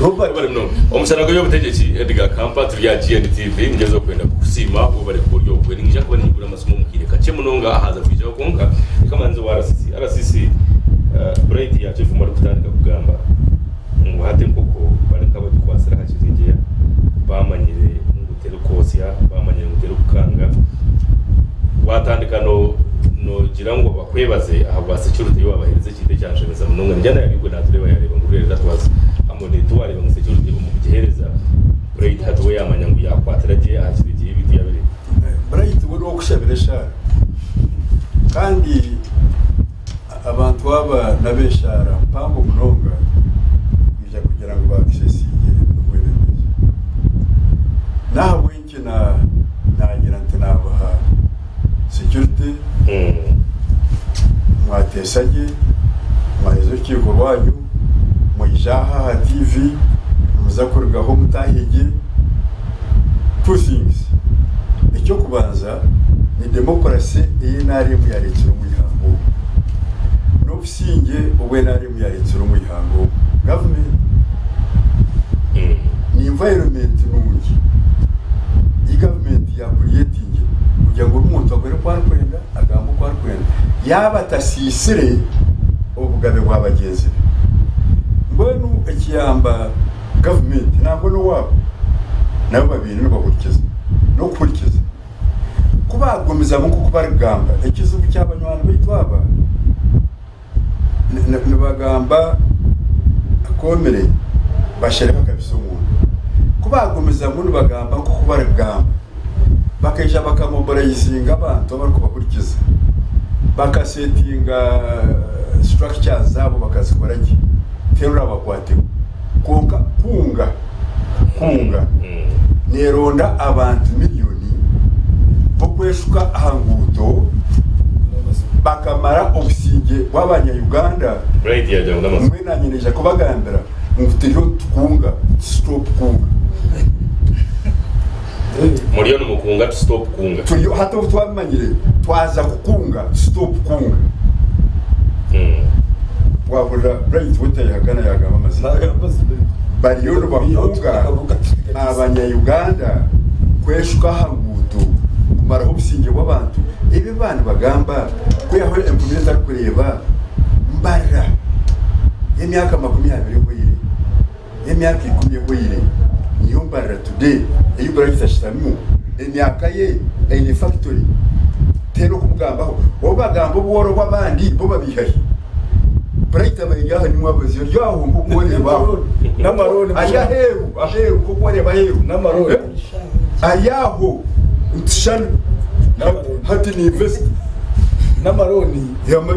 Robert. Omushana gw'eby'obutegyeki Edgar Kampa turi aha GNTV ngyezeho kwenda kukusiima webare kuba ori obwe ninyija kuba ninyigura amasimu omu kaire kakye munonga ahaza kwijaho kwonka reka manze owa RCC RCC Bright yakyefumu arikutandika kugamba ngu hati enkoko bari nk'abagikwatsire aha kiregyeya bamanyire ngu terikwotsya bamanyire ngu terikukanga Waatandika noogira ngu bakwebaze ahabwa security ei waabaheereza ekintu ekyanshemeza munonga ningira na Yabigwe naatureeba yaareeba ngu Rwera tatwaza hamwe naitwe waareeba ngu security omu kugiheereza Bright hati we yaamanya ngu yaakwatira gye aha kireegye y'ebintu yaabire. Bright we n'owokushabira eshaara kandi abantu aba n'abeshaara mpango munonga kwija kugira ngu baakisesinge obwebembezi. N'ahabw'ekyo Nikyo naagira nti naabaha security, mwateesa gye, mwaheza orukiiko rwanyu, mwaija aha aha TV, nimuza kurugaho mutaahe gye. Two things, eky'okubanza ni democracy ei nrm yaareetsire omu ihanga omu, n'obusingye obu nrm yaareetsire omu ihanga omu. Gavumenti. Environment nungi ei gavumenti ya creatingire kugira ngu buri muntu akore oku arikwenda, agambe oku arikwenda yaaba atasiisire obugabe bwa bagyenzi be. Mbwenu ekiyamba gavumenti nangwa n'owaabo nabo babaire nibahurikiza n'okuhurikiza. Ku baagumizamu nk'oku barikugamba, ekizibu kya banywani baitu aba nibagamba akoomire bashereka akabisa omunda. Ku baagumizamu nibagamba nk'oku barikugamba, bakaija bakamobilizinga abantu abarikubahurikiza, bakasetinga structures zaabo bakazikora gye, tihaine orabakwateho. Kwonka kunga kunga neeronda abantu miriyoni b'okweshuka aha nguuto bakamara obusingye bw'abanya-Uganda. Bright yagira ngu n'amazima. Mbwenu naanye naija kubagambira ngu turiyo nitukunga tu stop kunga. Muriyo nimukunga tu stop kunga. Turiyo hati obu twabimanyire twaza kukunga tu stop kunga. Wahurira Bright we tayehakana yagamba amazima. Bariyo nibakunga abanya Uganda kweshuka aha nguuto kumaraho obusingye bw'abantu. Ebi ebi nibagamba kwihaho empumi etarikureeba mbarira y'emyaka 20 ehweire. Y'emyaka ikumi ehweire niyo mbarira today ei Bright ashutamimu emyaka ye aine factory tihaine okumugambaho obu bagamba obworo bw'abandi bo babeihahi Bright abaire aha nimwo abazi ori aho nk'oku oreeba aho ari aheeru aheeru nk'oku oreeba aheeru ari aho nitushushana hati ni invest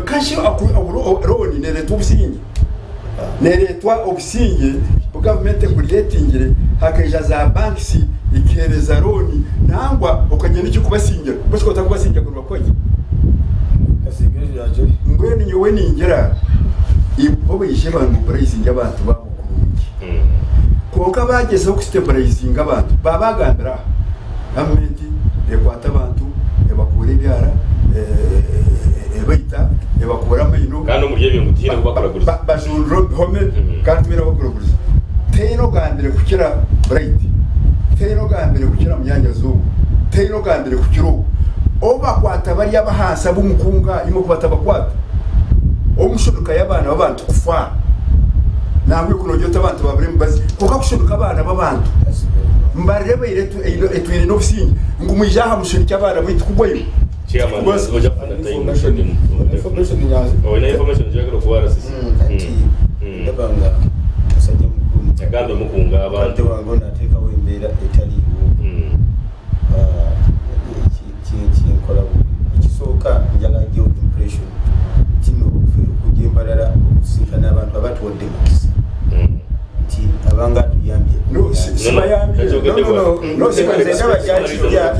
kashi looni nereetwa obusingye. Nereetwa obusingye bu gavumenti ecreatingire hakaija za banks ikahereza looni nangwa okagira n'ekirikubasingira mbwenu shi otarikubasingira ngu nibakuha ki? Mbwenu nyowe ningira bo baije bamobilizinge abantu baabo kurungi kwonka bagyezaho kusiteburayizinga abantu babagambira aha gavumenti ekwata abantu ebakuura ebyara ebaita ebakuura amaino Kandi omuri ebyo ngu tihaine obu bakuraguriza. Bajundura omu bihome kandi tibaine obu bakuraguriza. Tihaine ogambire kukira Bright, tihaine ogambire kukira Munyaanyazi-ogwo, tihaine ogambire kukira ogwo. Obu bakwata bari ab'ahansi ab'omukunga, imwe ku batabakwata? Obu mushunika y'abaana b'abantu kufa, nangwa iwe ku noogira oti abantu baabura emibazi, kwonka kushunika abaana b'abantu, mbarira ebaire etwire n'obusingye ngu mwije aha mushunike abaana baitu kugwayo. Chairman, oja kufuna time. Oyina information gy'oyagala okuwa RCC? Anti ndaba nga musajja mukulu Yagambye mukunga abantu. Mukadde wange ono ateekawo embeera etaliiwo kinkola bubi. Ekisooka njagala aggyewo impression nti no ffe okujja e Mbarara okusisinkana abantu abatuwadde mukisa. nti abanga atuyambye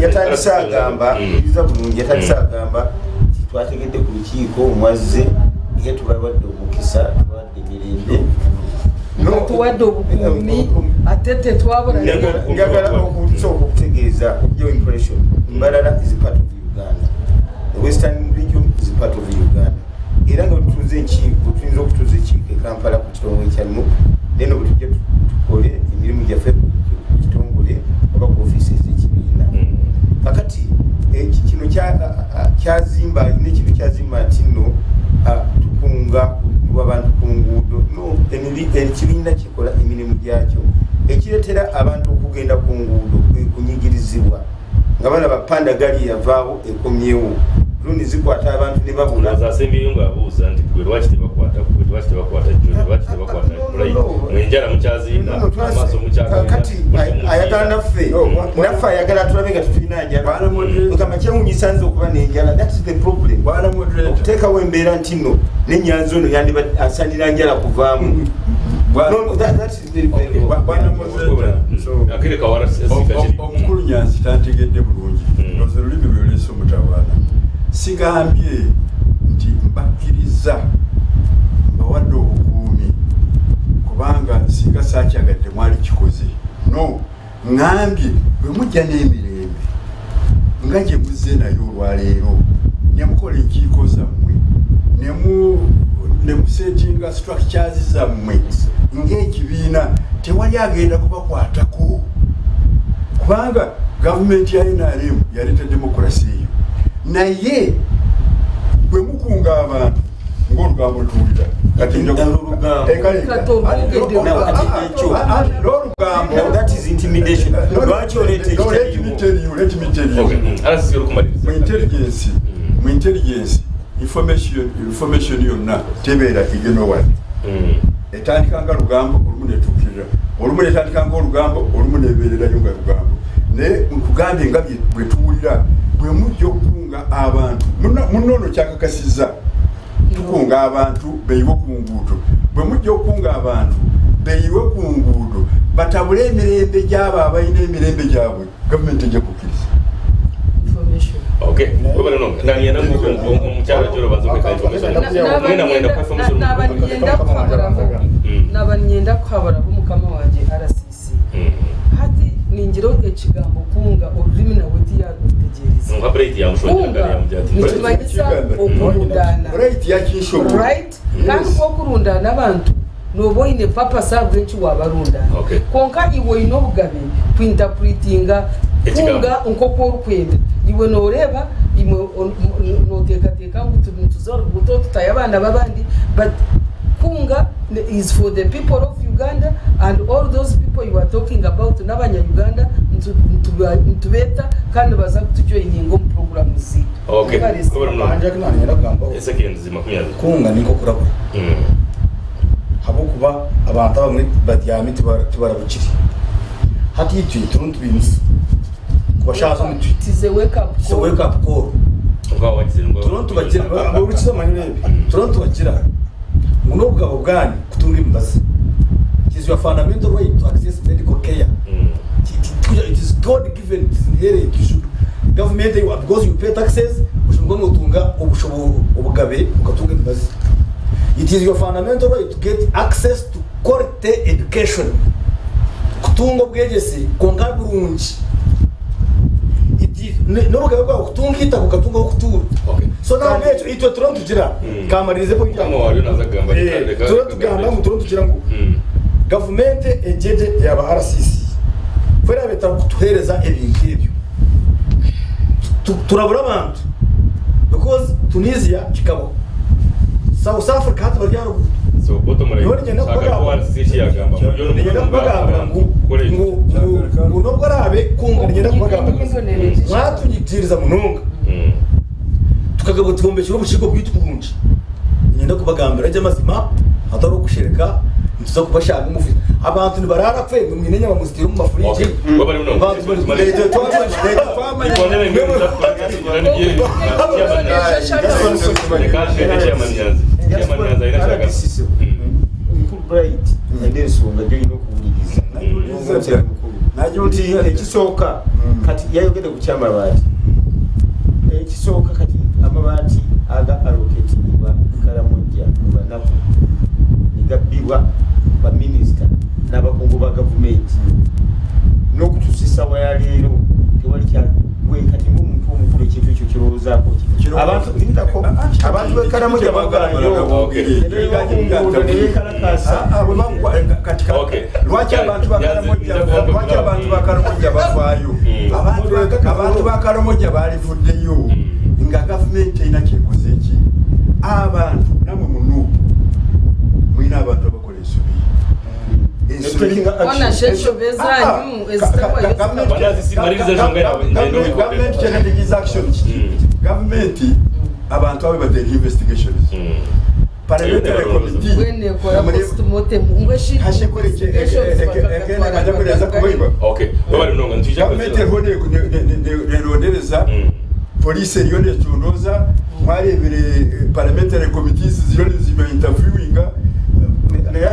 yatandise agamba iza bulungi yatandise agamba nti twategedde ku lukiiko mwazze era tubawadde omukisa tubawadde emirembe tuwadde obukuumi ate tetwabura njagala okusooka okutegeeza okugyawo impression mbarara is part of uganda the western region is part of uganda era nga bwetutuuza enkiiko tuyinza okutuuza ekiiko e Kampala ku kitongole kya nup then bwe tujja tukole emirimu gyaffe ku kitongole oba ku ofiisi ez'ekibiina hmm. kakati kino kyazimba alina ekintu kyazimba nti nno tukunga kuwa abantu ku nguudo no ekibiina kikola emirimu gyakyo ekiretera abantu okugenda ku nguudo kwe kunyigirizibwa nga balaba panda gali yavaawo ekomyewo drone zikwata abantu ne babula. Ndowooza asembyeyo ng'abuuza nti gwe lwaki tebakwata gwe lwaki tebakwata John lwaki tebakwata Bright mwe enjala mukyazirina amaaso mukyagayina Kakati ayagala naffe naffe ayagala tulabe nga tetulina njala ogamba kyewunyisa nze okuba n'enjala that is the problem okuteekawo embeera nti no nenyanzi ono yandiba asanira njala kuvaamu No, no, that, that Omukulu Nyanzi tantegedde bulungi hmm. ndoza olulimi lwelesa omutawaana. Sigambye nti mbakkiriza mbawadde obukuumi kubanga singa saakyagadde mwali kikoze no ŋambye bwe mujja n'emirembe nga gye muzze nayo olwaleero ne mukola enkiiko zammwe ne musetinga structures zammwe ng'ekibiina Tewali agenda kubakwatako kubanga gavumenti ya nrm yaleeta demokurasi eyo naye bwe mukunga abantu ng'olugambo lutuwulira kati mu intelligence information yonna tebeera igenowan etandika nga lugambo olumu netuukirira olumu netandika nga olugambo olumu nebeererayo nga lugambo naye nkugambye nga bwe tuwulira bwe mujja okukunga abantu munno ono kyakakasizza tukunga abantu beyiwe ku nguudo bwe mujja okukunga abantu beyiwe ku nguudo batabule emirembe gyabo abalina emirembe gyabwe gavumenti ejja kukkiriza. Okay. Webale no. Nani na omukyala joro bazo kweka information. Mwena mwenda kwa information. Naba ninyenda kuhaburaho. Naba ninyenda kuhaburaho mukama wangye RCC. Hati ningira ekigambo kunga orurimi nawe tiyarutegyerize. Nka Bright yamushonga yamujyati. Nikimanyisa okurundana. Bright yakinshobora. Right? Kandi ku okurundana abantu nooba oine purpose ahabw'enki waabarundana. Kwonka iwe oine obugabe ku interpretinga kunga nk'oku orikwenda. Iwe nooreeba imwe nooteekateeka ngu nituza oruguuto tutayo abaana b'abandi but kunga is for the people of Uganda and all those people you are talking about n'abanya Uganda nitubeeta kandi nibaza kutujoininga omu programs zaitu. Okay. Mwebare Mwebare munonga. Anje nanyenda kugambaho. Esekendi 20. Kunga ni nk'okurabura. Habwokuba abantu abamwe batyami tibarabukire. Hati itwe turimu nitubimusa kubashaaza omutwe. It is a wake up It's a call. wake up call. Turimu nitubagira burikiza amani oreebe. Turimu nitubagira ngu n'obugabo bwanyu kutunga emibazi. It is your fundamental right to access medical care. It is God given, it is inherent. You should government because you pay taxes, oshemereire kuba notunga obushobo obugabe okatunga emibazi. It is your fundamental right to get access to quality education. Kutunga obwegyese kwonka burungi. It is n'obugabe bwawe kutunga eitaka okatunga ah'okutuura. So nahabwekyo itwe turiho nitugira kamaririze point Mukama wawe naza kugamba Turiho tugamba ngu turiho nitugira ngu gavumenti egyegye yaaba RCC ku eraabe etarikutuheereza ebintu ebyo turabura abantu because Tunisia kikabaho South Africa hati bari aha ruguuto. So bottom line, Nyowe niinyenda shaka kubagambira ko RCC yagamba niinyenda kubagambira ngu ngu ngu ngu n'obu araabe kwonka niinyenda kubagambira mwatunyikiriza munonga tukagaba twombekire obukiiko bwaitu kurungi niinyenda kubagambira gye amazima hatariho kushereka nituza kubashanga omu fridge abantu nibaraara kwe imwe mwine enyama muziteire omu mafuriji abantu bari Mukulu Bright alina ensonga gyolina okuwuliriza nti ekisooka kati yayogedde ku kyamabaati ekisooka kati amabaati aga allocatingibwa Karamoja mu banaku negabbibwa baminisita n'abakungu ba gavumenti n'okutuusa essaawa ya leero tewali kyagwe kati ng'omuntu omukulu ekintu ekyo kirowoozaako ki abantu lindako abantu b'e Karamoja bavaayo nebeekunguudo nebeekalakaasa Lwaki abantu ba Karamoja lwaki abantu ba Karamoja bavaayo? Abantu ba Karamoja balivuddeyo nga gavumenti erina kyekoze ki? Abantu namwe mu NUP mulina abantu abakola ensobi. Ona enshobe zanyu ezitabayo. Gavumenti kyetegeeza action kiki? Gavumenti abantu abo bateeka investigations. Parliamentary committee Mbwenu ekora postmortem ngu eshi investigations Gavumenti eriho nerondereza poliisi eriyo necondooza mwarebire parliamentary committees ziriyo niziba interviewinga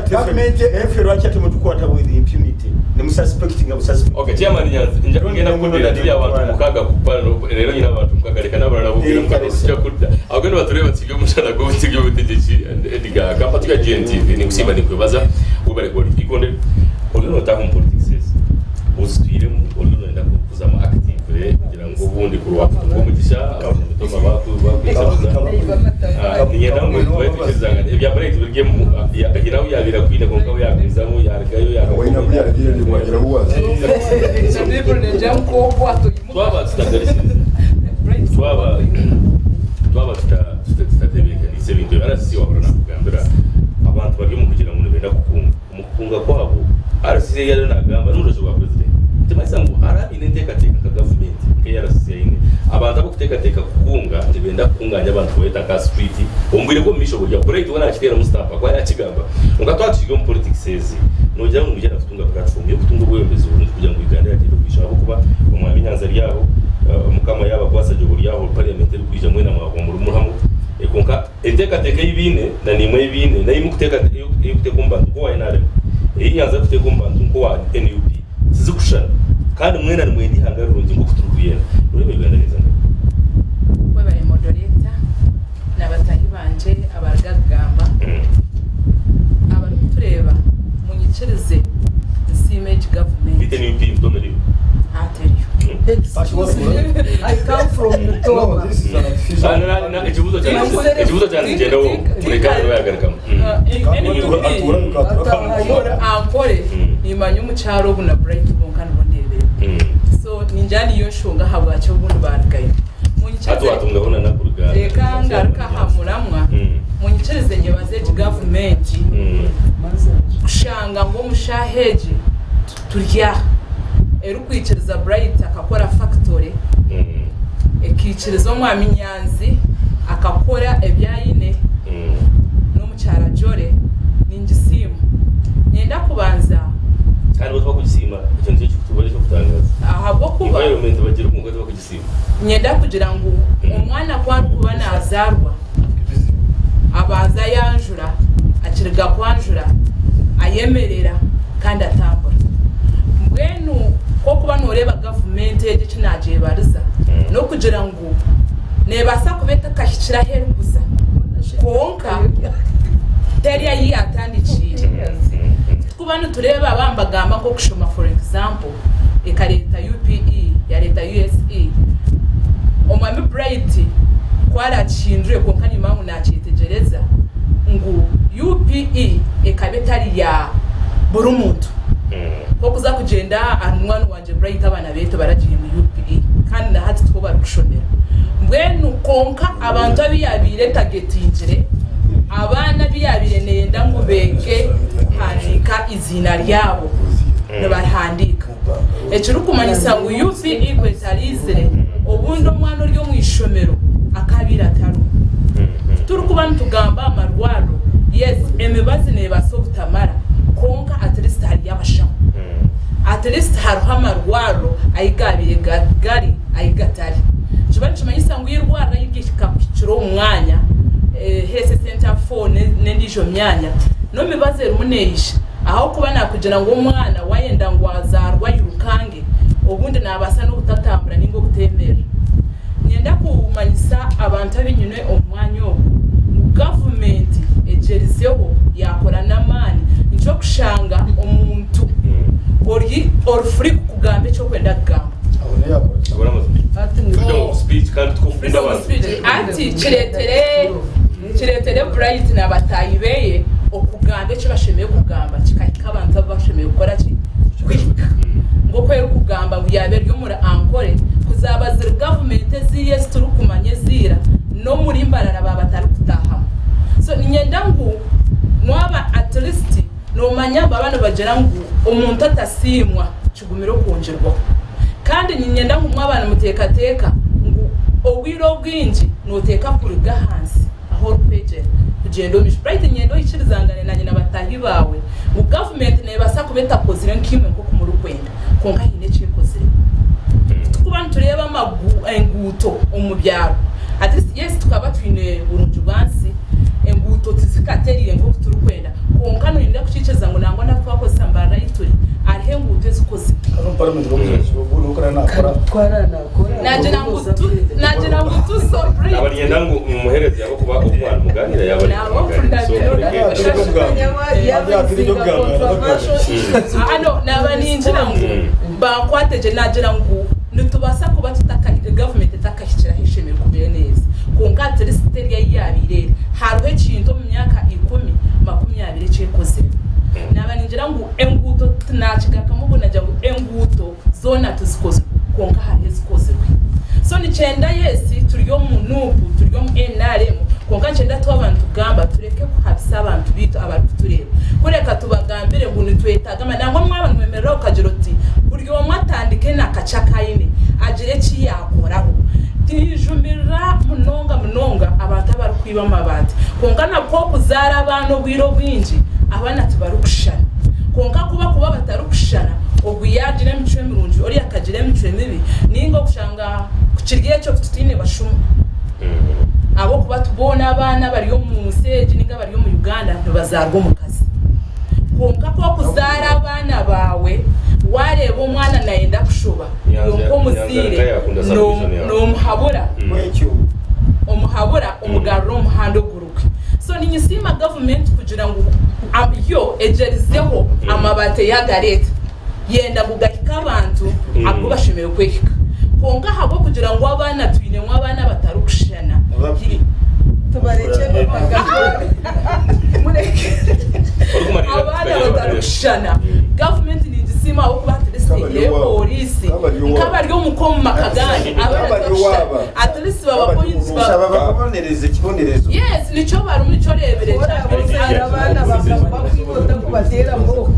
gavumenti efe lwaki ate mutukwata with impunity nemususpectinga bususpect Okay, chairman Nyanzi, nja kugenda kudira tuli abantu mukaga kupana rero nyina abantu mukaga reka n'abalala bubwira mukaga tujja kudda. Abagenda batureba tibyo omushana gw'obutibyo obutegeki Edgar Kampa tuya GNTV nikusiima nikwebaza webale kuba ikonde oli notaha omu politics ezi ozitwiremu oli noyenda kuzamu actively kugira Ngu obundi kurwakutunga omugisha abanyamitoma bakwikiriza. Niinyenda ngu tube twikirizangane. Ebya Bright biri haine ahu yaabaire akwine kwonka ahu yaagumizamu yaarugayo Twaba tutagarukiirize, twaba twaba tutatebeekaniise ebintu ebi, RCC waahurira naakugambira abantu bari omu kugira ngu nibenda kukunga. Omu kukunga kwabo, RCC ei ariyo naagamba n'omujoki gwa purezidenti. Nikimanyisa ngu hariho abaine enteekateeka nka gavumenti nk'ei RCC eine. Abantu abarikuteekateeka kukunga nibenda kukunganya abantu kubareeta nk'aha sitwiti omu bwire bw'omu maisho burya. Bright we naakiteeramu sitampu ahakuba yaakigamba. Kwonka twaba tukiri omu politikisi ezi, noogira ngu nibaija kutunga puratifomu y'okutunga obwebembezi burungi kugira ngu Uganda yaagyenda omu maisho ahabw'okuba Omwami Nyanza ari aho, Mukama yaabakwatsa gye buri aho parliament erikwija mwena mwahwa muri hamwe. Kwonka Enteekateeka ei baine na naimwe ei baine n'ei murikuteeka omu bantu nk'owa nrm, ei Nyanza erikuteeka omu bantu nk'owa nup tizikushushana kandi mwena nimwenda eihanga rirungi nk'oku turikuryenda. Noreeba Uganda neeza nkahi? Webare moderator na batahi bangye abaruga kugamba. Abarikutureeba munyikirize nsiime egi gavumenti. Beitu nup Mutoma eriyo? Hati eriyo. I come from Mutoma. Ekibuuzo kyangye nikyenda mureke abe yagarukamu. Ankore nimanya omukyara ogu na Bright bonka nibo ndebire so ningira niyo nshonga ahabwaki obundi barugayo. Hati watungaho na nakuruga. Reka ngaruke aha muramwa munyikirize nyebaze egi gavumenti kushanga ngu omu shaaha egi turi aha erikwikiriza Bright akakora factory ekaikiriza Omwami Nyanzi akakora ebi aine n'omukyara Jolly ningisiima. Niinyenda kubanza. Kandi bo tibakugisiima ekyo nikyo ekirikuba eky'okutangaaza. Ahabw'okuba. Environment bagira kwonka tibakugisiima. Niinyenda kugira ngu omwana ku arikuba naazaarwa abanza ayanjura, akiriga kwanjura ayemerera kandi atambura. Mbwenu ku orikuba nooreeba gavumenti egi eki naagyebariza n'okugira ngu neebaasa kuba etakahikire ahu erikuza kwonka teri ahu yaatandikiire. Kuba nitureeba aba nibagamba nk'okushoma for example ekareeta UPE yareeta USE Omwami Bright ku arakihindure kwonka nimanya ngu nakyetegyereza ngu UPE ekaba etari ya buri muntu nk'okuza kugyenda aha munywani wangye Bright abaana beye tibaragiire mu UPE kandi na hati tiho barikushomera mbwenu kwonka abantu abu yaabaire etagetingire abaana abu yaabaire neeyenda ngu beege kuhandiika eiziina ryabo nibarihandiika. Ekirikumanyisa ngu UPE ku etaraizire, obundi omwana ori omu ishomero akaabaire atariho. Ku turikuba nitugamba aha marwariro, yes emibazi neebaasa obutamara kwonka at least hariyo abashaho. At least hariho amarwariro ahu gaabaire gari ahu gatari. Nikiba nikimanyisa ngu eirwariro ahu rihika kuhikira omu mwanya, Health Centre 4 n'endiijo myanya, n'emibazi erimu neija. Ahabw'okuba naakugira ngu omwana waayenda ngu azaarwe airukange, obundi naabaasa n'obutatambura nainga obuteemerera. Niinyenda kumanyisa abantu abu nyine omu mwanya ogu ngu gavumenti egyerizeho yaakora n'amaani nikyo kushanga omuntu ori ori free kukugamba eki orikwenda kugamba. Freedom of speech hati kireetere kireetere Bright na bataahi beye okugamba eki bashemereire kugamba kikahika abantu abu bashemereire kukora ki? Kuhika. Nk'oku erikugamba ngu yaaba eri omuri Ankole ku zaaba ziri gavumenti eziriya ezi turikumanya eza ira n'omuri Mbarara baaba batarikutaahamu. So niinyenda ngu mwaba at least noomanya baba nibagira ngu omuntu atasiimwa kigumire okwongyerwaho. Kandi niinyenda ngu mwaba nimuteekateeka ngu obwire obwingi nooteeka kuruga ahansi ahu orikwegyera kugyenda omu maisho. Bright niinyenda oikirizangane naanye na bataahi baawe ngu gavumenti neebaasa kuba etakozire nkaimwe nk'oku murikwenda kwonka haine eki ekozire. Kutukuba nitureeba enguuto omu byaro, at least yes tukaba twine burungi bwansi, enguuto tizikatereire nk'oku turikwenda. Kwonka noyenda kukiikiriza ngu nangwa n'ahu twakozesa Mbarara ahu turi hariho enguuto ezikozirwe. Nagira ngu tuzo Bright. Naba niinyenda ngu mumuhereze ahabw'okuba obu mwaba nimugaaniira yaaba ari kumugaaniira. So mureke. Hano naba ningira ngu bankwate gye nagira ngu nitubaasa kuba tutakahikire. eri ahi yaabaire eri, hariho ekintu omu myaka ikumi, makumyabiri eki ekozire. Naaba ningira ngu enguuto tinaakigarukamu obwo nagira ngu enguuto zoona tizikozirwe kwonka hariho ezikozirwe. So nikyenda yes turi omu Nup, turi omu nrm kwonka nikyenda twaba nitugamba tureke kuhabisa abantu baitu abarikutureeba. Kureka tubagambire ngu nitwetaaga amaani. Nangwa mwaba nimwemerera okagira oti buri omwe atandike na kakye aku aine agire eki yaakoraho. Tinjumirira munonga munonga abantu abarikwiba amabaati kwonka nabwo okuzaara abaana obwire obwingi abaana tibarikushushana. Kwonka ku bakuba batarikushushana ogu yaagira emicwe mirungi oriya akagira emicwe mibi nainga okushanga ku kiri ekyo ku tutaine bashuma ahabw'okuba boona abaana abari omu nsi egi nainga abari omu Uganda nibazaarwa omukazi. Kwonka ku orikuzaara abaana baawe waareeba omwana naayenda kushoba iwe nk'omuzaire noomuhabura omuhabura omugarura omu muhanda ogurugwi. So ninyesiima gavumenti kugira ngu yo egyerizeho amabaati ei agareeta yenda ngu gahike abantu agu bashemereire kwehika. Kwonka ahabw'okugira ngu abaana twinemu abaana abatarikushushana, Tubarekye mureke abaana batarikushushana, gavumenti ningisiima ahabw'okuba at least eihireyo pooriisi nk'abari omuka omu maka ganyu abaana tibarikushushana at least baba point Nshaba bakubonereze ekibonerezo. Yes nikyo barimu nikyo oreebire Hari abaana bakwiba otakubateera mboko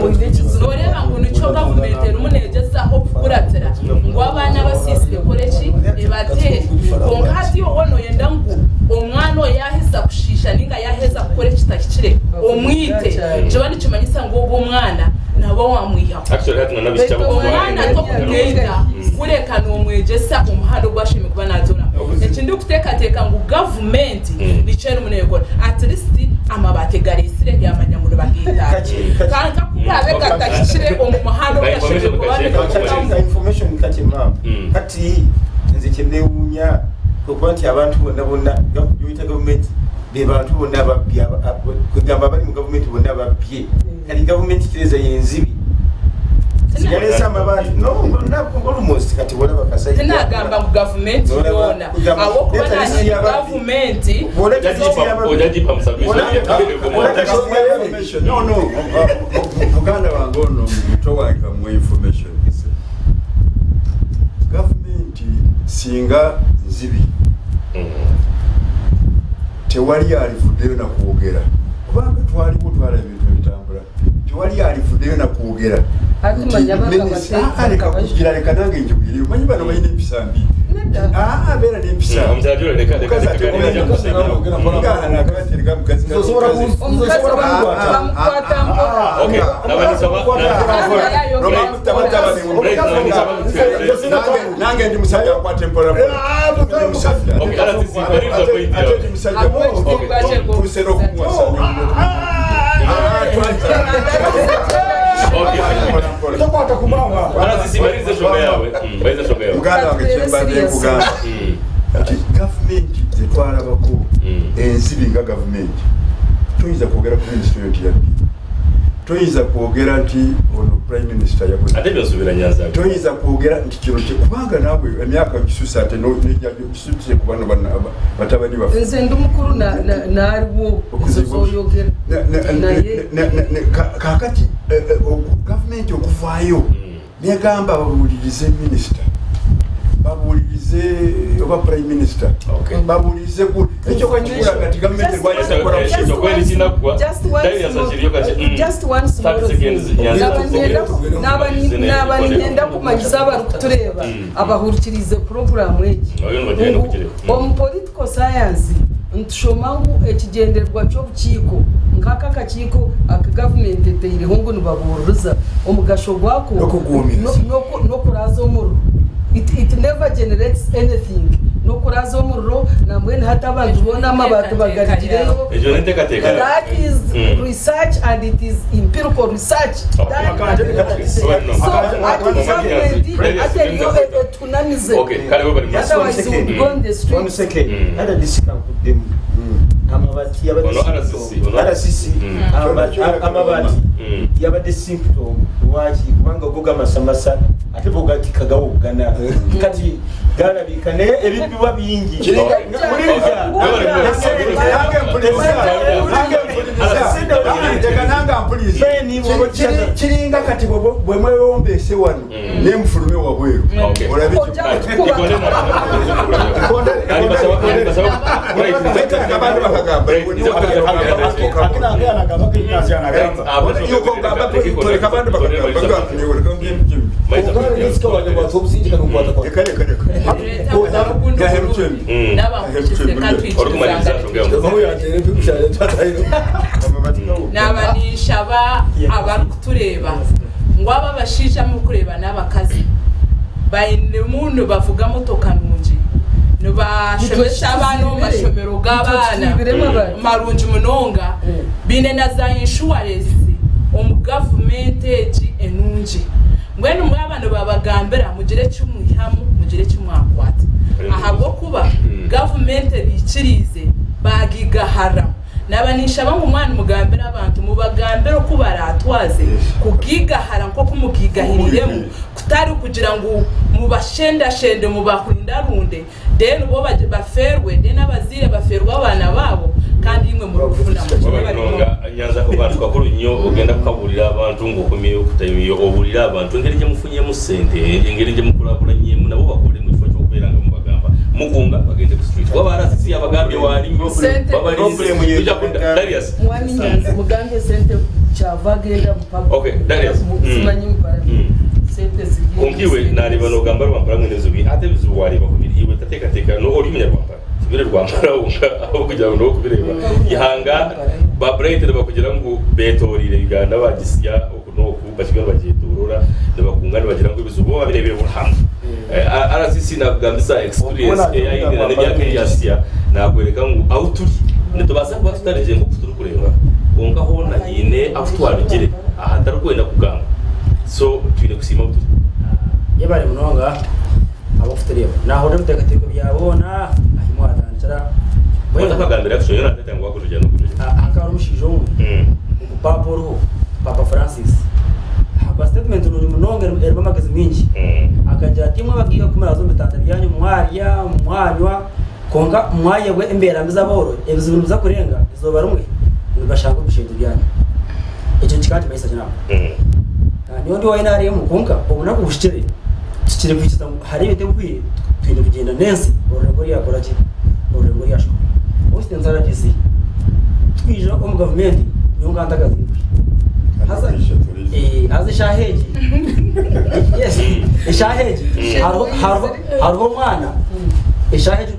oine ekizibu. Noreeba ngu nikyo gavumenti erimu negyezaho kukuratira ngu abaana abasiisire ekore ki? Ebateere. Kwonka hati iwe noyenda ngu omwana oyo yaheza kushiisha ninga yaheza kukora ekitahikire omwite, nikiba nikimanyisa ngu ogwo omwana nooba wamwihaho. Actually hati na Beitu omwana tokumwita kureka nomwegyesa omuhanda ogu ashemereire kuba natoramu. Eki ndikuteekateeka ngu gavumenti nikyo erimu neekora. At least amabaati gareetsire yaamanya ngu nibagaetaaga. Kwonka ku garaabe gatahikire omu muhanda ogu gashemereire kuba nigahikamu. Ka information kakye maama. Hati nze kyenewuunya kwekuba nti abantu bona bona gyoyeta gavumenti bebantu bona ababbi kwegamba abari mu gavumenti bona babbye. Kati gavumenti tereza yenzibi yalese amabaati no almost kati wolaba kasajja Tinagamba ngu gavumenti yoona ahabw'okuba naanye ndi gavumenti. No, no, muganda wange ono muto wange kamuwe information. Gavumenti singa nzibi tewali alivuddeyo nakwogera kubanga twaliwo twalaba ebintu ebitambula tewali alivuddeyo nakwogera Hati nti manya minisita bakabateeka ah, leka bakabajwa. kugira leka nange njibwireyo manyi bano balina empisa mbi Nedda. Ah, beera n'empisa Omukyala Joy, leka- leka- Omukazi leka- ate leka- leka- nga hano akabatereka mukazi Nzosobola ku- Omukazi nzosobola kunkwata. bamukwata mpora. Okay, nange ndi musajja akwata empola ndi musajja Okay, RTC, maliriza point ate yawe. ndi musajja Ahabw'ekitiibwa kye tuuse n'okumuwasa Tokwata ku maama. RTC, maliriza ensonga yawe. Maliriza ensonga yawe. muganda wange kyembadde nkugamba nti gavumenti zetwalabako enzibi nga gavumenti toyinza kwogera ku minisitule nti yabbi toyinza kwogera nti ono prime minister yakoze Ate byosubira Nyanza. toyinza kwogera nti kino kye kubanga naawe emyaka gisusa ate kisuse ku bano batabani baffe Nze ndi mukuru nariwo Okuzibu. ezo zoyogera naye Kakati gavumenti okuvaayo negamba babuulirize minisita babuulirize oba prime minister Okay. babuulirize ku ekyo kakikulaga nti gavumenti lwaki tekola Just one- Just one small- just one small thing. Naba niinyenda kumanyisa abarikutureeba abahurikiriize puroguraamu egi Oyo nibagyenda ngu kugireeba. omu political science nitushoma ngu ekigyendererwa ky'obukiiko nk'aka akakiiko aku gavumenti etaireho ngu nibabuuririza omugasho gwako N'okugumiza. n'okuraaza omuriro. It never generates anything. N'okuraaza omuriro nambwenu hati abantu boona amabaati bagarigireyo. Egyo n'enteekateeka. That is research and it is empirical research. Okay. So ati gavumenti ati eriyo etunamize. Okay, kale we bari mu Otherwise we would go in the One streets. second. RDC kankuddemu. Amabati yabadde Ono RCC, symptom. ono- RCC, amabati yabadde symptom. Lwaki? Kubanga go gamasamasa ate bo gatika gawogana, kati galabika, naye ebibibwa bingi. Wuliriza. Nange mpuliriza, nange mpuliriza, leka nange mpuliriza. Kiringa kati bwe mwewombese wano nemufulume wabweru, olabe. Abantu bakagamba toleka, abantu bakagamba. Reka, reka, reka. Orikumaliriza nsonga. Naba ninshaba abarikutureeba ngu aba abashaija mukureeba n'abakazi bainemu nibavuga motoka nungi, nibashomesa abaana omu mashomero g'abaana marungi munonga, biine na za insurance omu gavumenti egi enungi. Mbwenu mwaba nibabagambira, mugire ekimwihamu, mugire ekimwakwata, ahabwokuba gavumenti ebiikiriize bagigahara. Naba ninshaba ngu mwana mugambire abantu, mubagambire oku baratwaze kugigahara nk'oku mugigahiriremu, kutari kugira ngu mubashendashende, mubahundarunde, then bo baferwe, then abazaire baferwe abaana baabo, kandi imwe murikufuna. Nonga nyanza ku bantu kakulu nnyo. Ogenda kukabuulira abantu ng'okomyeyo kutayimiyo, obuulire abantu engeri gye mufunyemu ssente, engeri gye mukulaakulanyemu nabo, bakole mu kifo ky'okubeera nga mubagamba mukunga bagende ku street. Waba RCC abagambye waali. Problem ye- Tujja kudda. Darius. Mwami Nyanzi, mugambye sente kyava agenda mu public. Okay, Darius. Simanyi mu parliament. Sente ziri. Konkiwe nareba nogamba Rwampara mwene ebizibu, ate ebizibu wareba kubiri iwe tateekateeka no ori munyarwampara tibire Rwampara aho kugira ngo nokubireba ihanga ba Bright bakugira ngu betorire Uganda bagisya oku noku bakigwa bagyetorora, nibakunga nibagira ngu ebizibu bo babirebere buri hamwe. RCC nakugambisa experience eyayine n'emyaka eyasya, nakwereka ngu ahu turi nitubaasa kuba tutarigye nk'oku turi kureba, kwonka hoona hiine ahu twarugire ahatarikwenda kugamba, so twine kusiima ahu turi. Yebare munonga abakutureeba, nahurira ebiteekateeko bya boona ahi mwatandikira. Otakagambira action yona atete ngu wakujugya n'okujugya. Hakaba hari omushaija omwe, papa oriho, Papa Francis, hakora statement nungi munonga erimu amagezi mingi. Akagira ati, "Imwe abagiiga kumuraza omu bitanda byanyu, mwarya, mwanywa, konka mwayebwa embeera mbi z'abooro, ebizibu nibiza kurenga izooba rimwe nibashanga omu bishengye byanyu." Ekyo kikaba kimanyisa kinama niyo ndi waine harimu, konka obunaku bushikire tukiri kuhikiza ngu hari ebintu ebigwire, twine kugyenda n'ensi. Orurengo ryakora ki? Orurengo ryashuka ositensi RDC twija omu gavumenti, niyo nkantakaziibwe haza eshaaha egi, yes, eshaaha egi hariho omwana eshaaha egi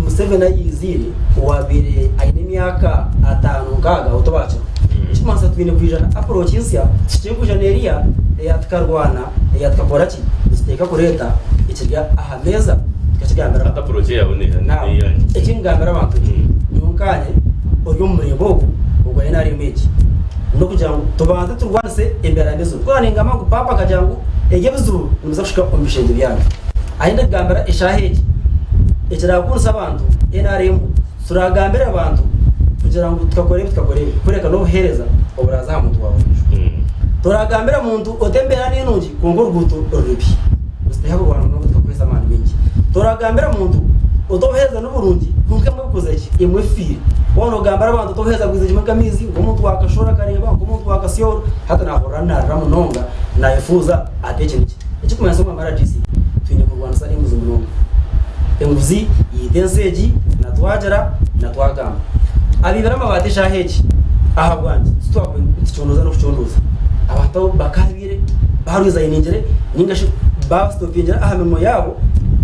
Museveni ayiziire owabaire aine emyaka 50 6 otobakiro. Ekikumanyisa twine kwija na approach nsya, tukiri kwija n'eriya eya tukarwana, eya tukakora ki, nituteeka kureeta ekirya aha meeza tukakigambira Ate approach yawe Now, neyanyu. Ekingambira abantu, nyonkanye ori omu murembe ogu ogwa NRM egi, nokugira ngu tubanze turwanise embeera mbi ezo. Kuba ningamba ngu papa akagira ngu ebyo ebizibu nibiza kushika omu bishengye byanyu. Ahi ndikugambira eshaaha egi, ekirakunisa abantu NRM, turagambira abantu kugira ngu tukakora ebi, tukakora ebi, kureka n'obuheereza oburaza aha muntu wa buriijo. Turagambira muntu oti embeera ni nungi kwonka oruguuto rubi, nituteeka kurwana munonga tukakozesa amaani mingi. Turagambira muntu oti obuheereza n'oburungi kwonka emwe bukoze ki, emwe efiire. Waaba nogambira abantu oti obuheereza bwize kimwe nk'amaizi, nk'omuntu wakashora akareeba, nk'omuntu wakasyoro, hati nahurira narira munonga, nayefuuza ati eki niki ekikumanyisa ngu RDC twine kurwanisa enguzi munonga. Enguzi yiita ensi egi, natwagira natwagamba abaibire amabaati eshaaha egi, aha bwangye titwakuba nitucondooza n'okucondooza abantu abo bakabiire barwizayiningire ninga shi basitopingire aha mirimo yaabo,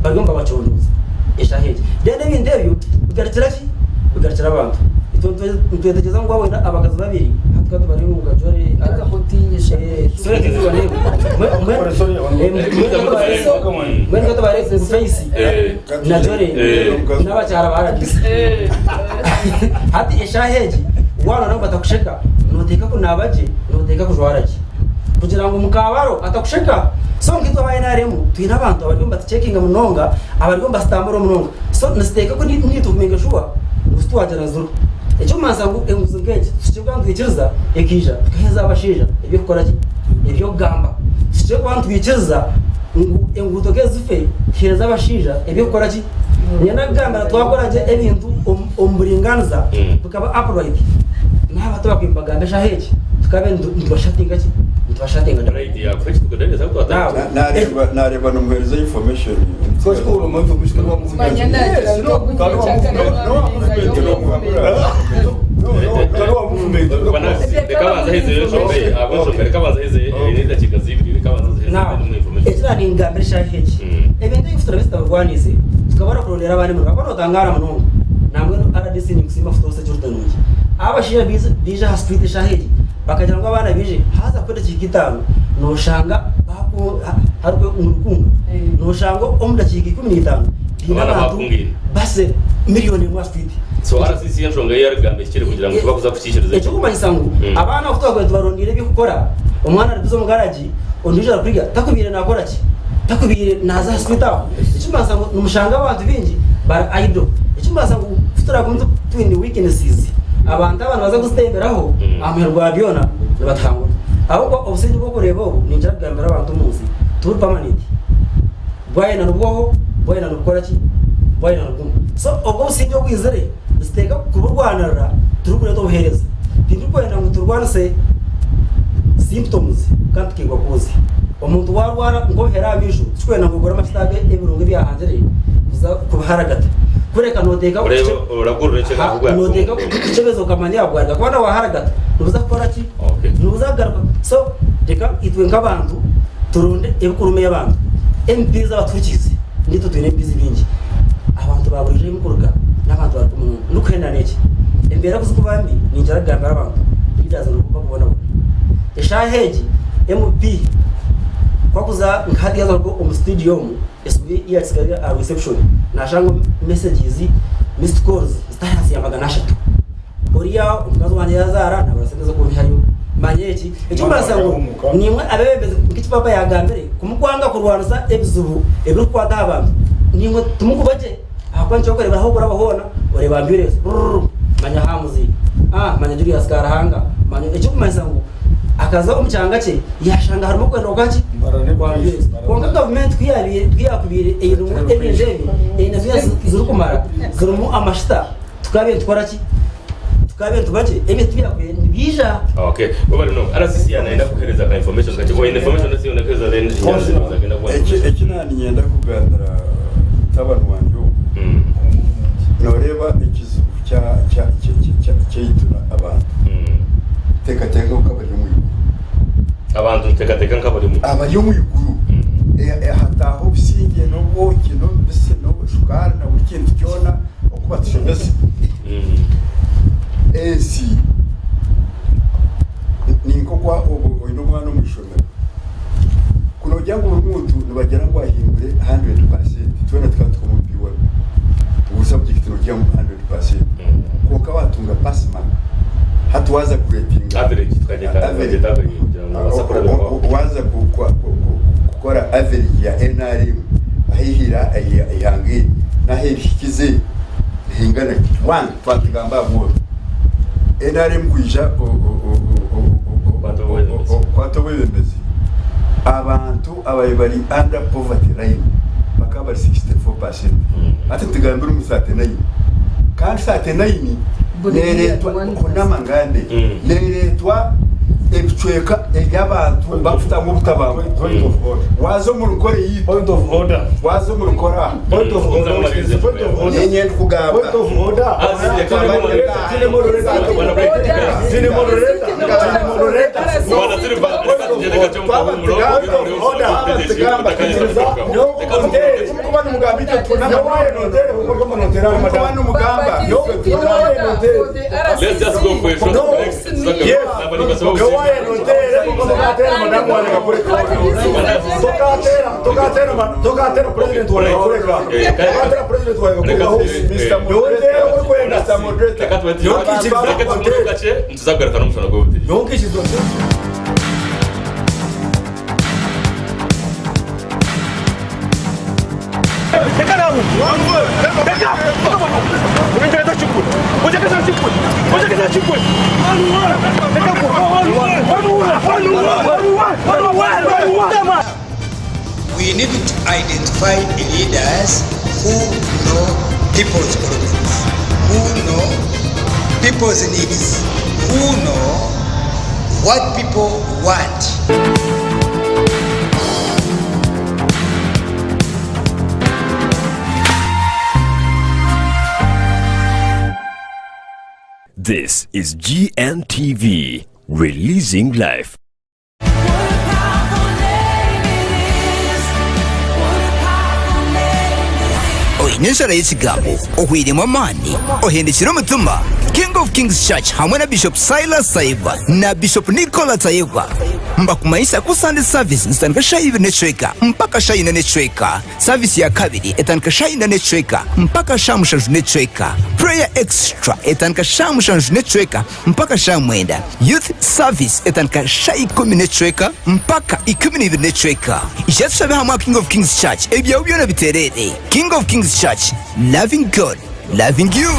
bariyo nibabacondooza eshaaha egi. Then ebintu ebyo bigarukira ki? Bigarukira abantu. Itwe nitwetegyereza ngu wabona abakazi babiri hati tukaba tubari ngu kajore. Mbwenu tubare Face na Jore n'abakyara ba RDC. Hati eshaaha egi waaba nabo batakusheka, noteeka kunaaba gye, noteeka kujwara gye kugira ngu mukabaro atakusheka. So nk'itwe aba NRM twine abantu abariyo nibatucekinga munonga, abariyo nibasitambura munonga, so nituteeka ku nitwe kumakinga sure ngu titwagira ziro. Eky'okumanisa ngu enguzi nk'egi tushukire kuba nitwikiriza ekaija tukaheereza abashaija eby'okukora ki? Eby'okugamba. Tushukire kuba nitwikiriza ngu enguuto nk'ezi zife tuheereze abashaija eby'okukora ki? Niinyenda kugambira twakora gye ebintu omu buringaaniza bikaba upright n'abato bakwiye nibagamba eshaaha egi tukabe nitubashatinga ki? Nitubashatinga down. Now, Nareeba nomuhereza information. Manya nagira nti ogu nyekyakare Now, eki naaningambira eshaaha egi, ebintu ebi turabe tutabirwaniise, tukabura kurondera abandi emirimo. Ahabw'okuba nootangaara munonga. Nambwenu rdc ninkusiima kutuha security nungi. Abashaija baija aha street eshaaha egi, bakagira ngu abaana baije, haaza kuhika edakiika itaano, nooshanga hariho orukunga. Nooshanga omu dakiika 15 haine Abaana abantu baakungaine. base miriyoni emwe aha street. So RCC enshonga ei arikugamba ehikire kugira ngu tibakuza kukiikiriza ekyo. Ekirikumanyisa ngu abaana oku twakubaire tubarondeire eby'okukora, omwana ari bize omu garagi, ondiijo arikuriga, takubaire naakora ki? Takubaire naaza aha street aho. Ekirikumanyisa ngu nimushanga abantu baingi bari idle. Ekirikumanyisa ngu ku turaagume twine weaknesses, abantu aba nibaza kuzitemberaho, aha muheru gwa byona nibatuhangura. Ahabw'okuba obusingye obu orikureeba obu, ninkira kugambira abantu omu nsi, tiburi permanent. Bwayenda nibwoho, bwayenda nibukora ki? Bwayenda nibuguma. So obwo obusingye obwizire, nituteeka kuburwanirira turikureeta obuheereza. Titurikwenda ngu turwanise symptoms kandi tukaigwa cause. Omuntu waarwara nk'obuhere aha maisho, titurikwenda ngu ogure amajuta aga ebirungo ebyahangire kuza kubiharagata. Kureka nooteeka Oreeba oragurira ekyo Ha, ahubwo nooteeka kukyebeza okamanya bwarega kuba nawaharagata nibuza kukora ki? Okay. Nibuza kugaruka. So reka itwe nk'abantu turonde ebikurumeyo abantu. MPs abatuhurikiize, naitwe twine MPs baingi. Abantu ba buriijo ahu mukuruga n'abantu bari munonga. Ndikuhenda n'eki, embeera ku zirikuba mbi ninkira kugambira abantu leaders ngu bakubonabona. Eshaaha egi MP ku arikuza nka hati yaaza omu studio omu, esimu ye yagitsiga aha reception nashanga messages, missed calls zitari ahansi ya 300. Oriya omukazi wangye yazaara nabura sente z'okunyihayo. Manya eki, ekirikumanyisa ngu nimwe abeebembezi nk'eki paapa yaagambire, ku mukwanga kurwanisa ebizibu ebirikukwata aha bantu, nimwe timukuba gye ahakuba nikyo orikureeba ahu orikuraba hoona oreeba amburensi brrr manya Hamuzi, ah manya Julius Karuhanga, manya ekirikumanyisa ngu akaza omu kyanga kye yaashanga harimu okwenda kwa ki? Kwa amburensi. Kwonka gavumenti ku yaabaire ku yaakubaire einemu ebintu ebi, eine fuel zirikumara, zirimu amashuta, Tukabe nitukora ki? Tukabe nituba gye, ebintu tibyakubaire nibiija. Okay. Webale munonga. RCC ya nayenda kukuhereza ka information kakye. Oyine information esi yona kuhereza then nyanza agenda kuwa Eki information. eki naninyenda kugambira mutabani wangye ogu, noreeba ekizibu kya kya kya kya kyaitu abantu, teekateeka nk'abari omu iguru. Abantu nituteekateeka nk'abari omu iguru. Abari omu iguru hataaha obusingye n'obwoki n'omubisi n'oshukaari na buri kintu kyona. Oku batushomesa ensi ni nk'oku oine omwana omu ishomero, ku noogira ngu buri muntu nibagira ngu ahingure 100%, twena tukaba turi omu P1, buri subject noogihamu 100%, kwonka waatunga pass mark, hati waaza kureetinga, Average, tukagyeta average, average kugira ngu obaase kurabirwaho. waaza kukora average ya NRM ahu eihanga eri n'ahu erihikize nihingana ki? One, twatugamba aha bworo. NRM kwija kukwata obwebembezi, abantu ababaire bari under poverty line bakaba bari 64%. Hati nitugambira omu 39. Kandi 39 neereetwa, hunama ngambe, neereetwa ebicweka ebi abantu barikutamu obutabanguko. Waaza omu rukore yaitu, waaza omu rukore aha, niinye ndikugamba. Let's just go for a short break. Nituza kugaruka n'omushana gw'obutegyeki. We need to identify leaders who know people's problems, who know people's needs, who know what people want. This is GNTV, releasing life. Oine enjara y'ekigambo, ohweiremu amaani, ohendekire omutima? King of Kings Church hamwe na Bishop Silas Tayebwa na Bishop Nicola Tayebwa nibakumanyisa ku Sunday service nizitandika shaaha ibiri n'ekicweka mpaka shaaha ina n'ekicweka. Service ya kabiri etandika shaaha ina n'ekicweka mpaka shaaha mushanju n'ekicweka. Prayer extra etandika shaaha mushanju n'ekicweka mpaka shaaha mwenda. Youth service etandika shaaha ikumi n'ekicweka mpaka 12 n'ekicweka. Ija tushabe hamwe aha King of Kings Church ebyawe byona bitereere. King of Kings Church, loving God, loving you.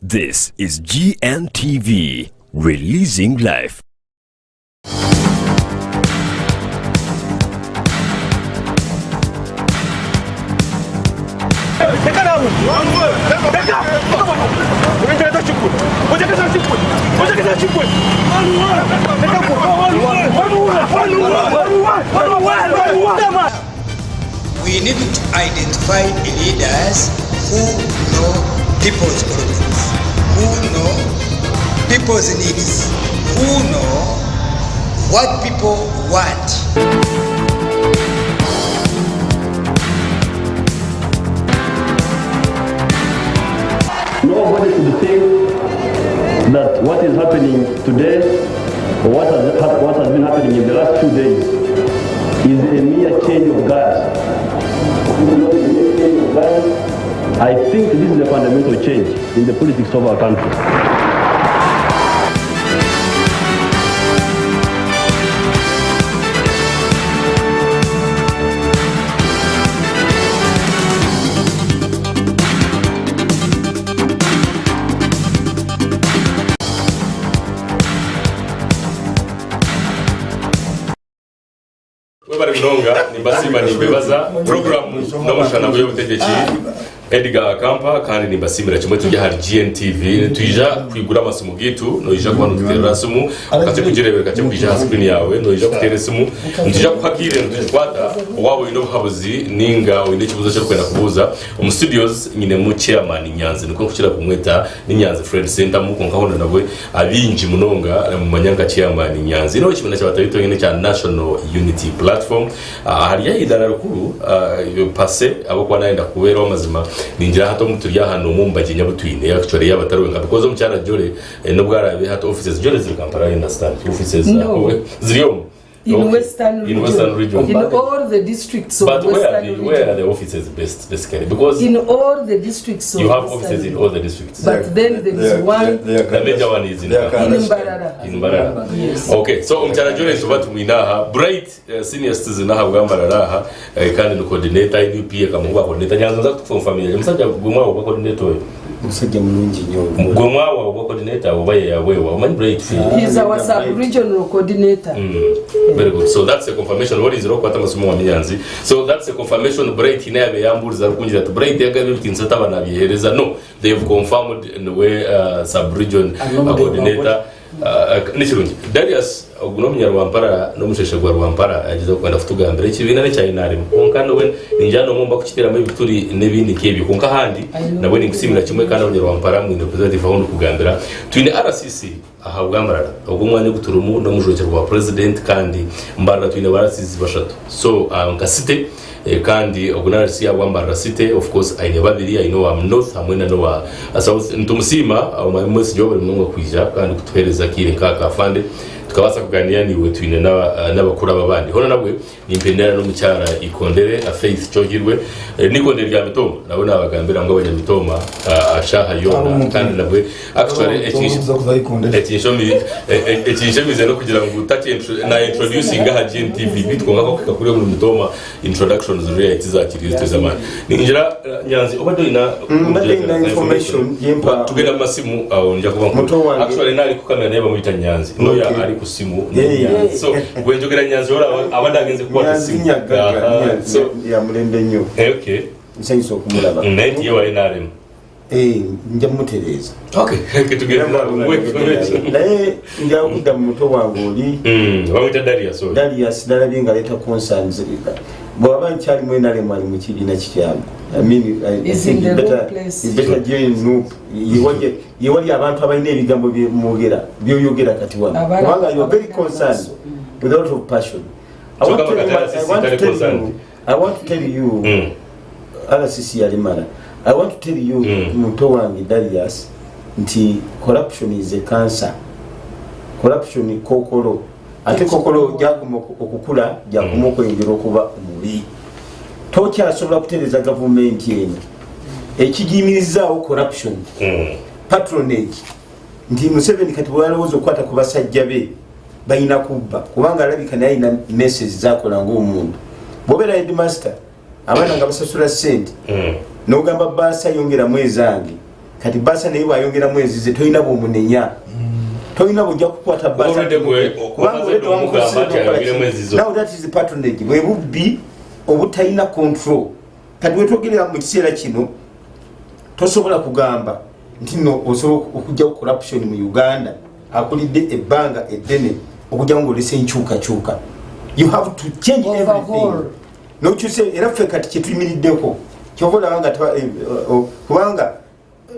This is GNTV, releasing life. We need to identify leaders who know people's problems, who know people's needs, who know what people want. Nobody should think that what is happening today or what has, what has been happening in the last few days is a mere change of guard. Not a mere change of guard. I think this is a fundamental change in the politics of our country. Webare munonga nimbasiima nimbebaza puroguramu n'omushana gw'eby'obutegyeki Edgar Akampa kandi nimbasiimira kimwe turi ahari GNTV nitwija kwigura amasimu gaitu noija kuba notuteerera aha simu okakye kugireebera kakye kwija aha screen yaawe noija kuteera esimu nitwija kukuha akaire nitugikwata waaba oine obuhabuzi ninga oine ekibuuzo eki orikwenda kubuuza Omu studios nyinemu chairman Nyanzi nikwo nkukira kumweta ni Nyanzi Fred Sentamu kwonka hoona nabwe abaingi munonga nimumanya nka chairman Nyanzi n'owe kibiina kya Batabiito nyine ekya National Unity Platform ahari aha idaara rikuru pase ahabw'okuba nayenda kubeera ow'amazima ningira hati omu turi aha n'omwe omu bagyenyi abu twine actually yaaba atari wenka because omukyara Jolly n'obu araabe hati offices Jolly ziri Kampala I understand offices No. ziri omu In Okay. Western In region. Western region. In all the districts of But where are Western the, where are region. the offices based basically? Because In all the districts of you have Western offices in region. all the districts. But then there is one The major one is in in Mbarara. In Mbarara. Yes. Okay, so omukyara Jones oba tumwine aha Bright senior citizen aha bwa Mbarara aha kandi ni coordinator NUP ekamuha obwa coordinator nyanza nza kutukonfaminga omusajja gwe mwawa obwa coordinator oyo. Musajja mulungi nnyo. Gwe mwawa obwa coordinator oba yeyawewa omanyi Bright. He is our sub-regional coordinator. Very good. So that's a confirmation. What is rokwata masumo wa minyanzi. So that's a confirmation Bright hine yabe yamburiza arikungira ati Bright yagaba ebitinisa taba nabyehereza. No, they have confirmed niwe sub region coordinator. Nikirungi. Darius ogu n'omunyarwampara n'omusheshe gwa Rwampara agyezaho kwenda kutugambira ekibiina n'ekya NRM kwonka nyowe ningira n'omwe omu barikukiteeramu ebituri n'ebindi nk'ebyo kwonka ahandi nabwe ninkusiimira kimwe kandi abanyarwampara mwine representative ahu ndikugambira. Twine RCC aha bwa Mbarara ogu omwanya ogu turimu n'omujwekyerwa wa president kandi Mbarara twine ba RCC bashatu so nka city Kandi ogu na RC ahabwa Mbarara City of course aine babiri aine owa North hamwe na n'owa South. Nitumusiima Omwami Mwesigye webare munonga kwija kandi kutuhereza akaire nk'aka afande tukabaasa kuganira naiwe twine n'abakuru aba abandi. Hoona nabwe nimpendera n'omukyara Ikondere Faith Kyohirwe n'ikondere rya Mitooma nabwe nabagambira ngu abanyamitooma shaaha yoona kandi nabwe actually ekinshemize n'okugira ngu na introducinga aha GNTV beitu kwonka kuhika kuri omuri Mitooma Introductions rare tizakiri zityo ez'amaani. Ningira Nyanzi obadde olina Mbadde nina information gyempa Tugenda mu masimu awo nja kuba Muto wange. Actually naali ku kamera naye bamuyita Nyanzi. N'oyo Okay. ali ku simu ne Yeah. Nyanzi. So bwe njogera Nyanzi olaba abadde agenze kukwata Nyanzi essimu. Nyaggaga, Aha, Nyanzi so ya mulembe nnyo. Eh, okay. Nsanyuse okumulaba. Naye nti ye wa NRM. Eh, nja mutereeza. Okay, ketugende muwe information. Naye nja kudda mu muto wange oli. Bamuyita Darius oyo. Darius nalabye nga aleeta concerns. Bw'aba nkyali mu NRM ali mu kibiina kikyamu. I mean, I Is think in the he wrong place. he better join NUP. Ye wali abantu abalina ebigambo byemwogera, byoyogera kati wano. Abala- Kubanga you are very abalina concerned amaaso. with a lot of passion. So kama kati RCC tali concerned. I want to tell you, RCC yalemala. I want to tell you, muto wange Darius, nti corruption is a cancer. Corruption kokolo. Ate kokolo gyakoma okukula, gyakoma okweyongera okuba omubi. Tokyasobola kutereeza gavumenti eno. Ekigiyimirizaawo corruption. Patronage. Nti Museveni kati bw'alowooza okukwata ku basajja be, balina kubba. Kubanga alabika naye alina message z'akola ng'omuntu. Bw'obeera headmaster, abaana nga basasula ssente, n'ogamba baasa yongeramu ezange. Kati baasa naye bw'ayongeramu ezize, tolina bw'omunenya. Tolina bw'ojja kukwata baasa. Already gwe, Kubanga omaze already omugamba wamukozesa nti ayongeremu ezizo. Now that is the patronage. Bwe bubbi obutalina control. Kati wetwogerera mu kiseera kino, Tosobola kugamba nti no osobola okugyawo corruption mu Uganda akulidde ebbanga eddene okugyawo ng'olesa enkyukakyuka. You have to change everything. Nokyusa era ffe kati kyetuyimiriddeko kyova olaba nga eh, eh, kubanga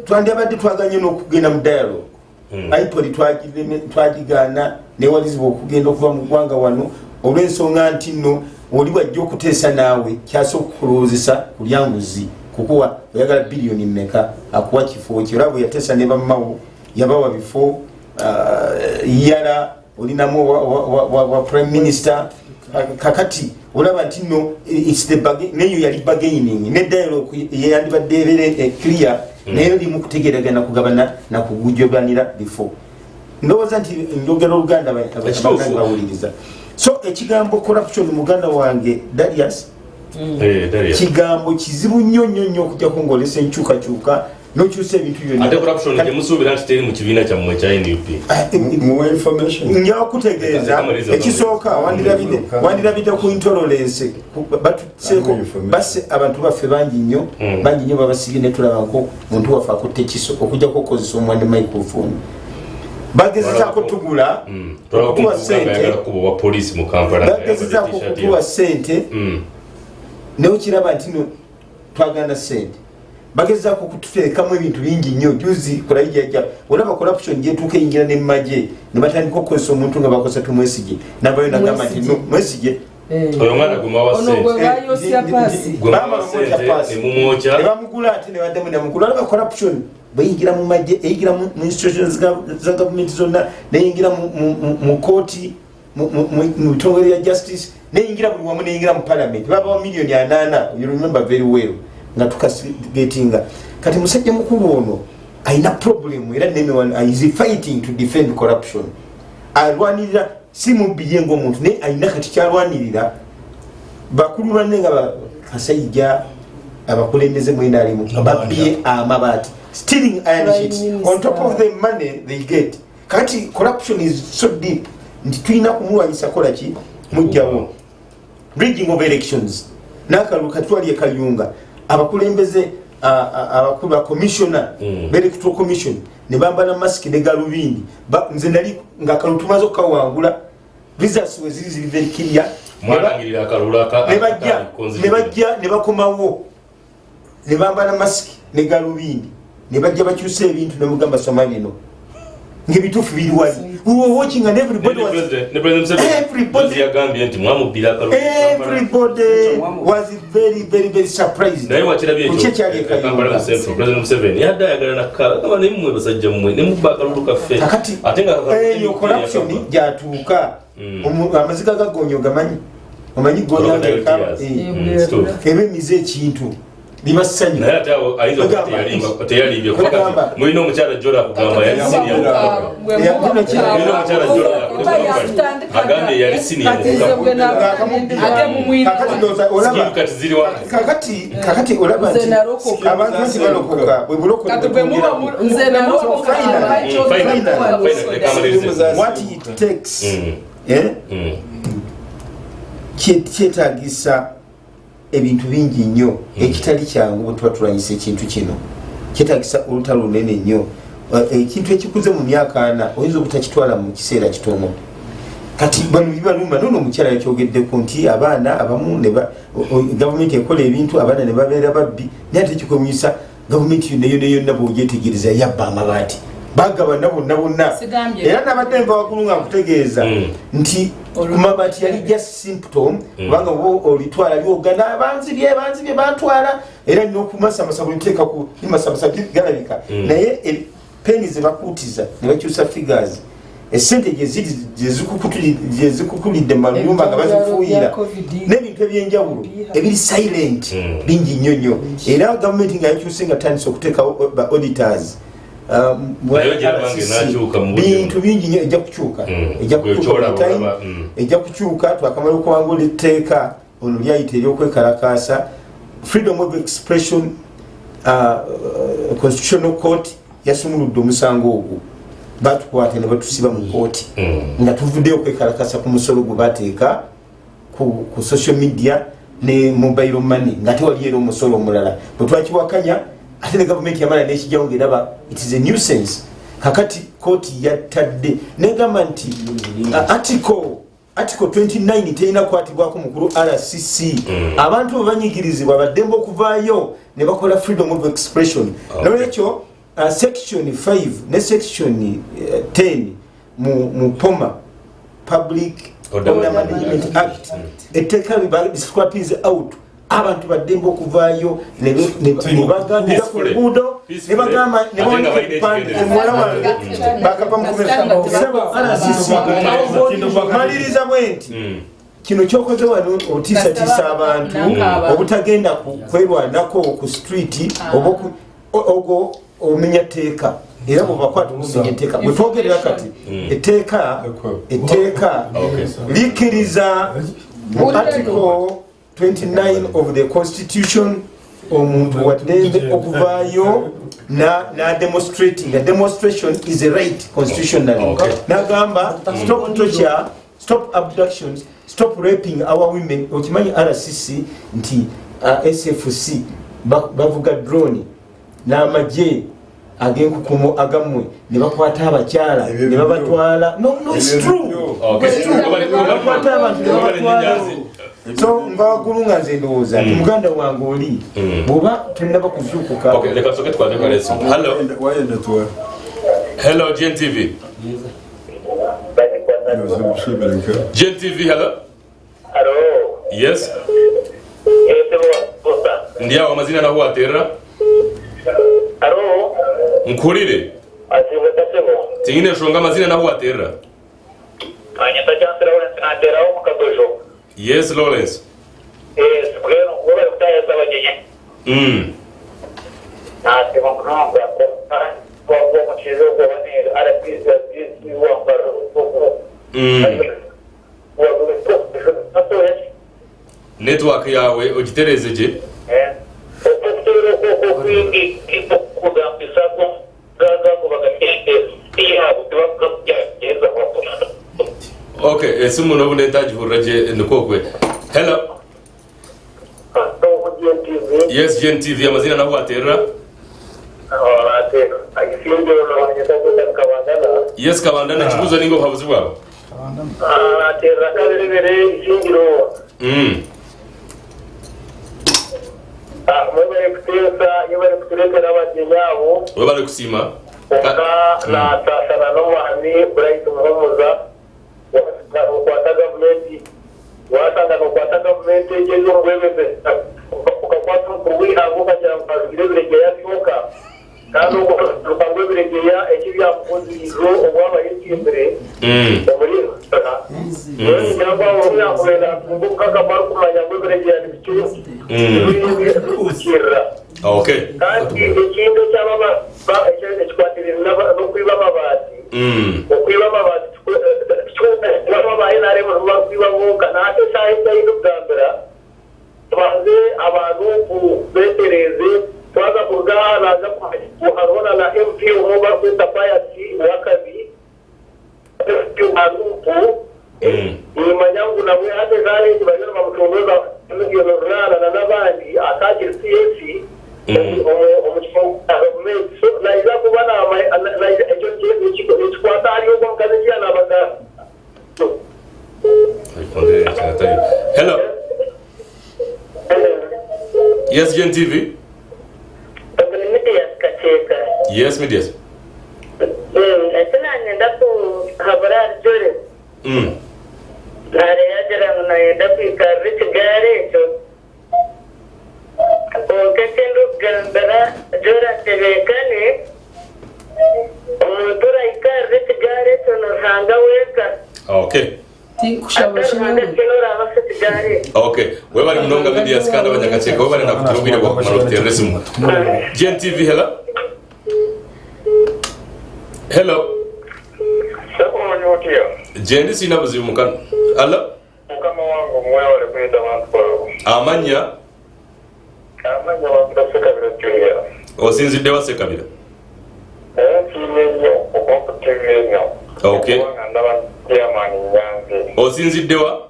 twandibadde twaganye n'okugenda mu dialogue. IPOD twagigaana newalizibwa okugenda okuva mu ggwanga wano olw'ensonga nti nno oli bwajja okuteesa naawe kyasooka okulowoozesa kulya nguzi, kukuwa oyagala biliyoni mmeka, akuwa kifo ki. Olaba bwe yateesa ne bammawo yabawa bifo, yala olinamu wa prime minister. Kakati olaba nti no it's the neyo yali bargaining ne dialogue yandibadde ebeere eh, clear hmm. naye erimu kutegeragana kugabana nakugujobanira before. Ndowooza nti njogera oluganda bawuliriza. So ekigambo corruption, muganda wange Darius, eh, kigambo kizibu nnyo nnyo nnyo okujjako ngaolesa enkyukakyuka nokyusa ebintu byonna. Corruption temusuubira nti teri mu kibiina kyammwe ekya NUP? Nja kutegeeza ekisooka, wandirabidde ku intolerance batuseeko basse abantu baffe bangi nnyo, bangi nnyo babasibye, netulabako muntu waffe akutte ekiso okujjako okukozesa omwande microphone. Bagezezaako tugula okutuwa sente, bagezezaako okutuwa sente, naye okiraba nti no twaganda sente. Bagezaako okututeekamu ebintu bingi nnyo. Juzi kulayijajja olaba corruption gyetuuka eyingira nemumagye ne batandika okukozesa omuntu nga bakozesa Tumwesige, navayo nagamba nti no Mwesige. Eh. Oyo omwana gwe Ono gwe bayosya paasi. Nemumwokya. Nebamugula ate nebaddamu nemugula. Olaba corruption bweyingira mu magye, eyingira mu institutions za gavumenti zonna, neyingira mu kooti, mu bitongole bya justice, neyingira buli wamu, neyingira mu parliament. Babawa miliyoni 80, you remember very well nga tukagetinga. Kati musajja mukulu ono alina problem era neme is fighting to defend corruption. Alwanirira si mubbiye ngaomuntu, naye alina kati kyalwanirira bakulu banne nga Kasayija, abakulembeze mwena alimu babbiye amabaati, stealing iron sheets on top of the money they get. Kati corruption is so deep nti tulina kumulwanyisa. Kola ki? Mujjawo rigging of elections nakalulu katwali ekayunga abakulembeze abakulu ba commissioner electoral commission ne bambala masiki ne galubindi. Nze nali nga akalulu tumaze okukawangula, results we ziri ziri very clear. Mwalangirira akalulu ne bajja ne bakomawo ne bambala masiki ne galubindi ne bajja bakyusa ebintu nemugamba soma bino ngebituufu biri wali. We were watching and everybody was everybody yagambye nti mwamubbira akalulu. Everybody was very very very surprised. Naye wakirabye. Kuki ekyali ekyo Kampala mu Central, President Museveni yadde ayagala nakka gamba naye mmwe basajja mmwe ne mubba akalulu kaffe. Kakati ate nga eyo corruption gyatuuka. Amaziga ga gonya ogamanyi, omanyi gonya Crocodile tears. Eba emize ekintu liba ssanyu. Naye ate awo ayinza okuba teyalimbye kuba kati mulina omukyala Jola akugamba yali senior mu kabaka. Mulina omukyala Jola agambye yali senior mu kabaka. Ate mumwina. Kakati ndowooza olaba Skill kati ziri wano. Kakati olaba Nze nti nalokoka. abantu nti balokoka bwe bulokole. Kati bwe muba Nze nalokoka. Finally, leka amalirize. What it takes, eh? Kyetagisa ebintu bingi nnyo ekitali kyangu. Bwe tuba tulwanyisa ekintu kino kyetagisa olutalo lunene nnyo. Ekintu ekikuze mu myaka 40 oyinza obutakitwala mu kiseera kitono. Kati bano bibaluma. Nono omukyala yakyogeddeko nti abaana abamu ne gavumenti ekola ebintu abaana ne babeera babbi, naye ate kikwewunyisa gavumenti yonna yonna yonna bwogyetegereza yabba amabaati bagabana bonna bonna. Sigambye. Era nabadde nva waggulu nga nkutegeeza nti ku mabaati yali just symptom, kubanga oba olitwala lyogana banzibye banzibye bantwala, era nina okumasamasa buli nteeka ku limasamasa galabika. Naye peni zebakuutiza ne bakyusa figures, esente gyeziri gyezikukulidde mu mayumba nga bazifuuyira Bya COVID. N'ebintu ebyenjawulo ebiri silent bingi nnyo nnyo. Era gavumenti nga yakyuse nga tandise okuteekawo ba auditors, Naye ogira bange n'akyuka mu budde. Bintu bingi nnyo ejja kukyuka. Ejja Gwe kukyuka kyolaba, buli time. olaba. Ejja kukyuka. Twakamala okuwangula etteeka ono lyayita eryokwekalakaasa, freedom of expression. Constitutional Court yasumuludde omusango ogwo. Batukwata ne batusiba mu kooti nga tuvuddeyo okwekalakasa ku musolo gwe bateeka ku social media ne mobile money, nga tewali era omusolo omulala bwe twakiwakanya. Ate ne gavumenti yamala nekijjawo nga eraba it is a nuisance. Kakati kooti yatadde negamba nti article Article 29 terina kukwatibwako mukulu RCC. Abantu bwe banyigirizibwa baddembe okuvaayo ne bakola freedom of expression. Nolwekyo section 5 ne section 10 mu POMA, Public Order Management Act, etteeka liscrapinze out abantu baddembe okuvaayo ne baganira ku nguudo ne bagamba ne bawanika ebipande. Omuwala wange bakava mukusaba RCC maliriza bwe nti kino kyokoze wano otiisatiisa abantu obutagenda kwerwanako ku street oba ogwo omenya tteeka, era bwebakwata omumenya etteeka bwetwogerera kati etteeka likkiriza mu article 29 of the constitution omuntu waddembe okuvaayo na demonstrating. A demonstration is a right constitutionally. Nagamba stop torture, stop abductions, stop raping our women. Okimanyi RCC nti SFC bavuga drone n'amagye ag'enkukumo agammwe ne bakwata abakyala ne babatwala. No, no, it's true. It's true. Bakwata abantu ne babatwala. So nva waggulu nga nze ndowooza nti muganda wange oli bw'oba tonnaba kuzuukuka. Okay, reka tusoke twate kwa leso. Hello. Wayenda tuwa. Hello, GNTV. GNTV, hello. Hello. Yes. Ndi awo, amazina naho waterera? Hello. Nkurire. Tinyine nshonga, amazina naho waterera? Anyeta Chancellor Lawrence, nateraho mu Kadojo. Yes, Lawrence. Yes, bwenu webale kutayasa abagenyi. Nasiba munonga omukizo ogwo ni RPC wambara. Network yawe ogitereze gye. Okugambisa gago bagakende yabo tebakugeza. Okay, esimu nobu nentagihurira gye nikokwe. Hello. Yes, GNTV, amazina naho waterera? Yes, Kabandana, ekibuzo ninga obuhabuzi bwawe? Aterera kaberebere ishingiro. Mwebale kuteesa, yebale kutureetera abagyenyi abo. Webale kusiima. Konka natasana n'omwami Bright Muhumuza, okwata gavumenti, wasanga nokwata gavumenti egyo ey'omubwebembezi, okakwata omukuru w'eihanga okagira ngu ajugire ebiregeya byonka, kandi oruka ngu ebiregeya eki byamukoziriize obwaba yetimbire omuri ngira ngu aho yakubaire natunga obukakamu arikumanya ngu ebiregeya nibikirira. Kandi ekindi ekyaba ekikwatirire n'okwiba amabaati, okwiba amabaati aba NRM nibo barikwiba bonka. Nahati eshaaha egi ahu ndikugambira, tubanze abantu betereeze. Twaza kuruga aha naaza kumanya ngu hariho na na MP omwe ou barikweta Pius Wakabi, MP wa Nup. Nimanya ngu nawe hati eshaaha egi bariyo nibamucondooza milioni runaana na n'abandi akaakiri CS omu kifo kya gavumenti. So naija kuba naija ekyo nikikwata ahari ogwo omukazi eki yaanabagamba. Hello. Yes, GNTV. Ogu ni Midias Kakyeka. Yes, Midias. Eki nanyenda kuhabura ahari Jolly, naareeba yagira ngu nayenda kwikarira ekigaari ekyo, kwonka eki ndikugambira Jolly atebeekane, omuntu oraikarira ekigaari ekyo ni Ruhanga wenka. Tinkushaba Atari Ruhanga shi nyowe. tihaine orabaasa ekigaari ekyo. Okay. Webale munonga Midias kandi abanyakakyeka webale nakugira obwire bwakumara okuterera esimu. GNTV, hello. Hello. Sebo otya? Gyendi siina buzibu mukama. Hello. Mukama wange mwebale kweta abantu abo. Amanya? Amanya bampita Ssekabira Julius. Osinzidde wa Ssekabira? Nsiima nnyo okuba ku TV eno. Kubanga ndaba Chairman Nyanzi. Osinzidde wa?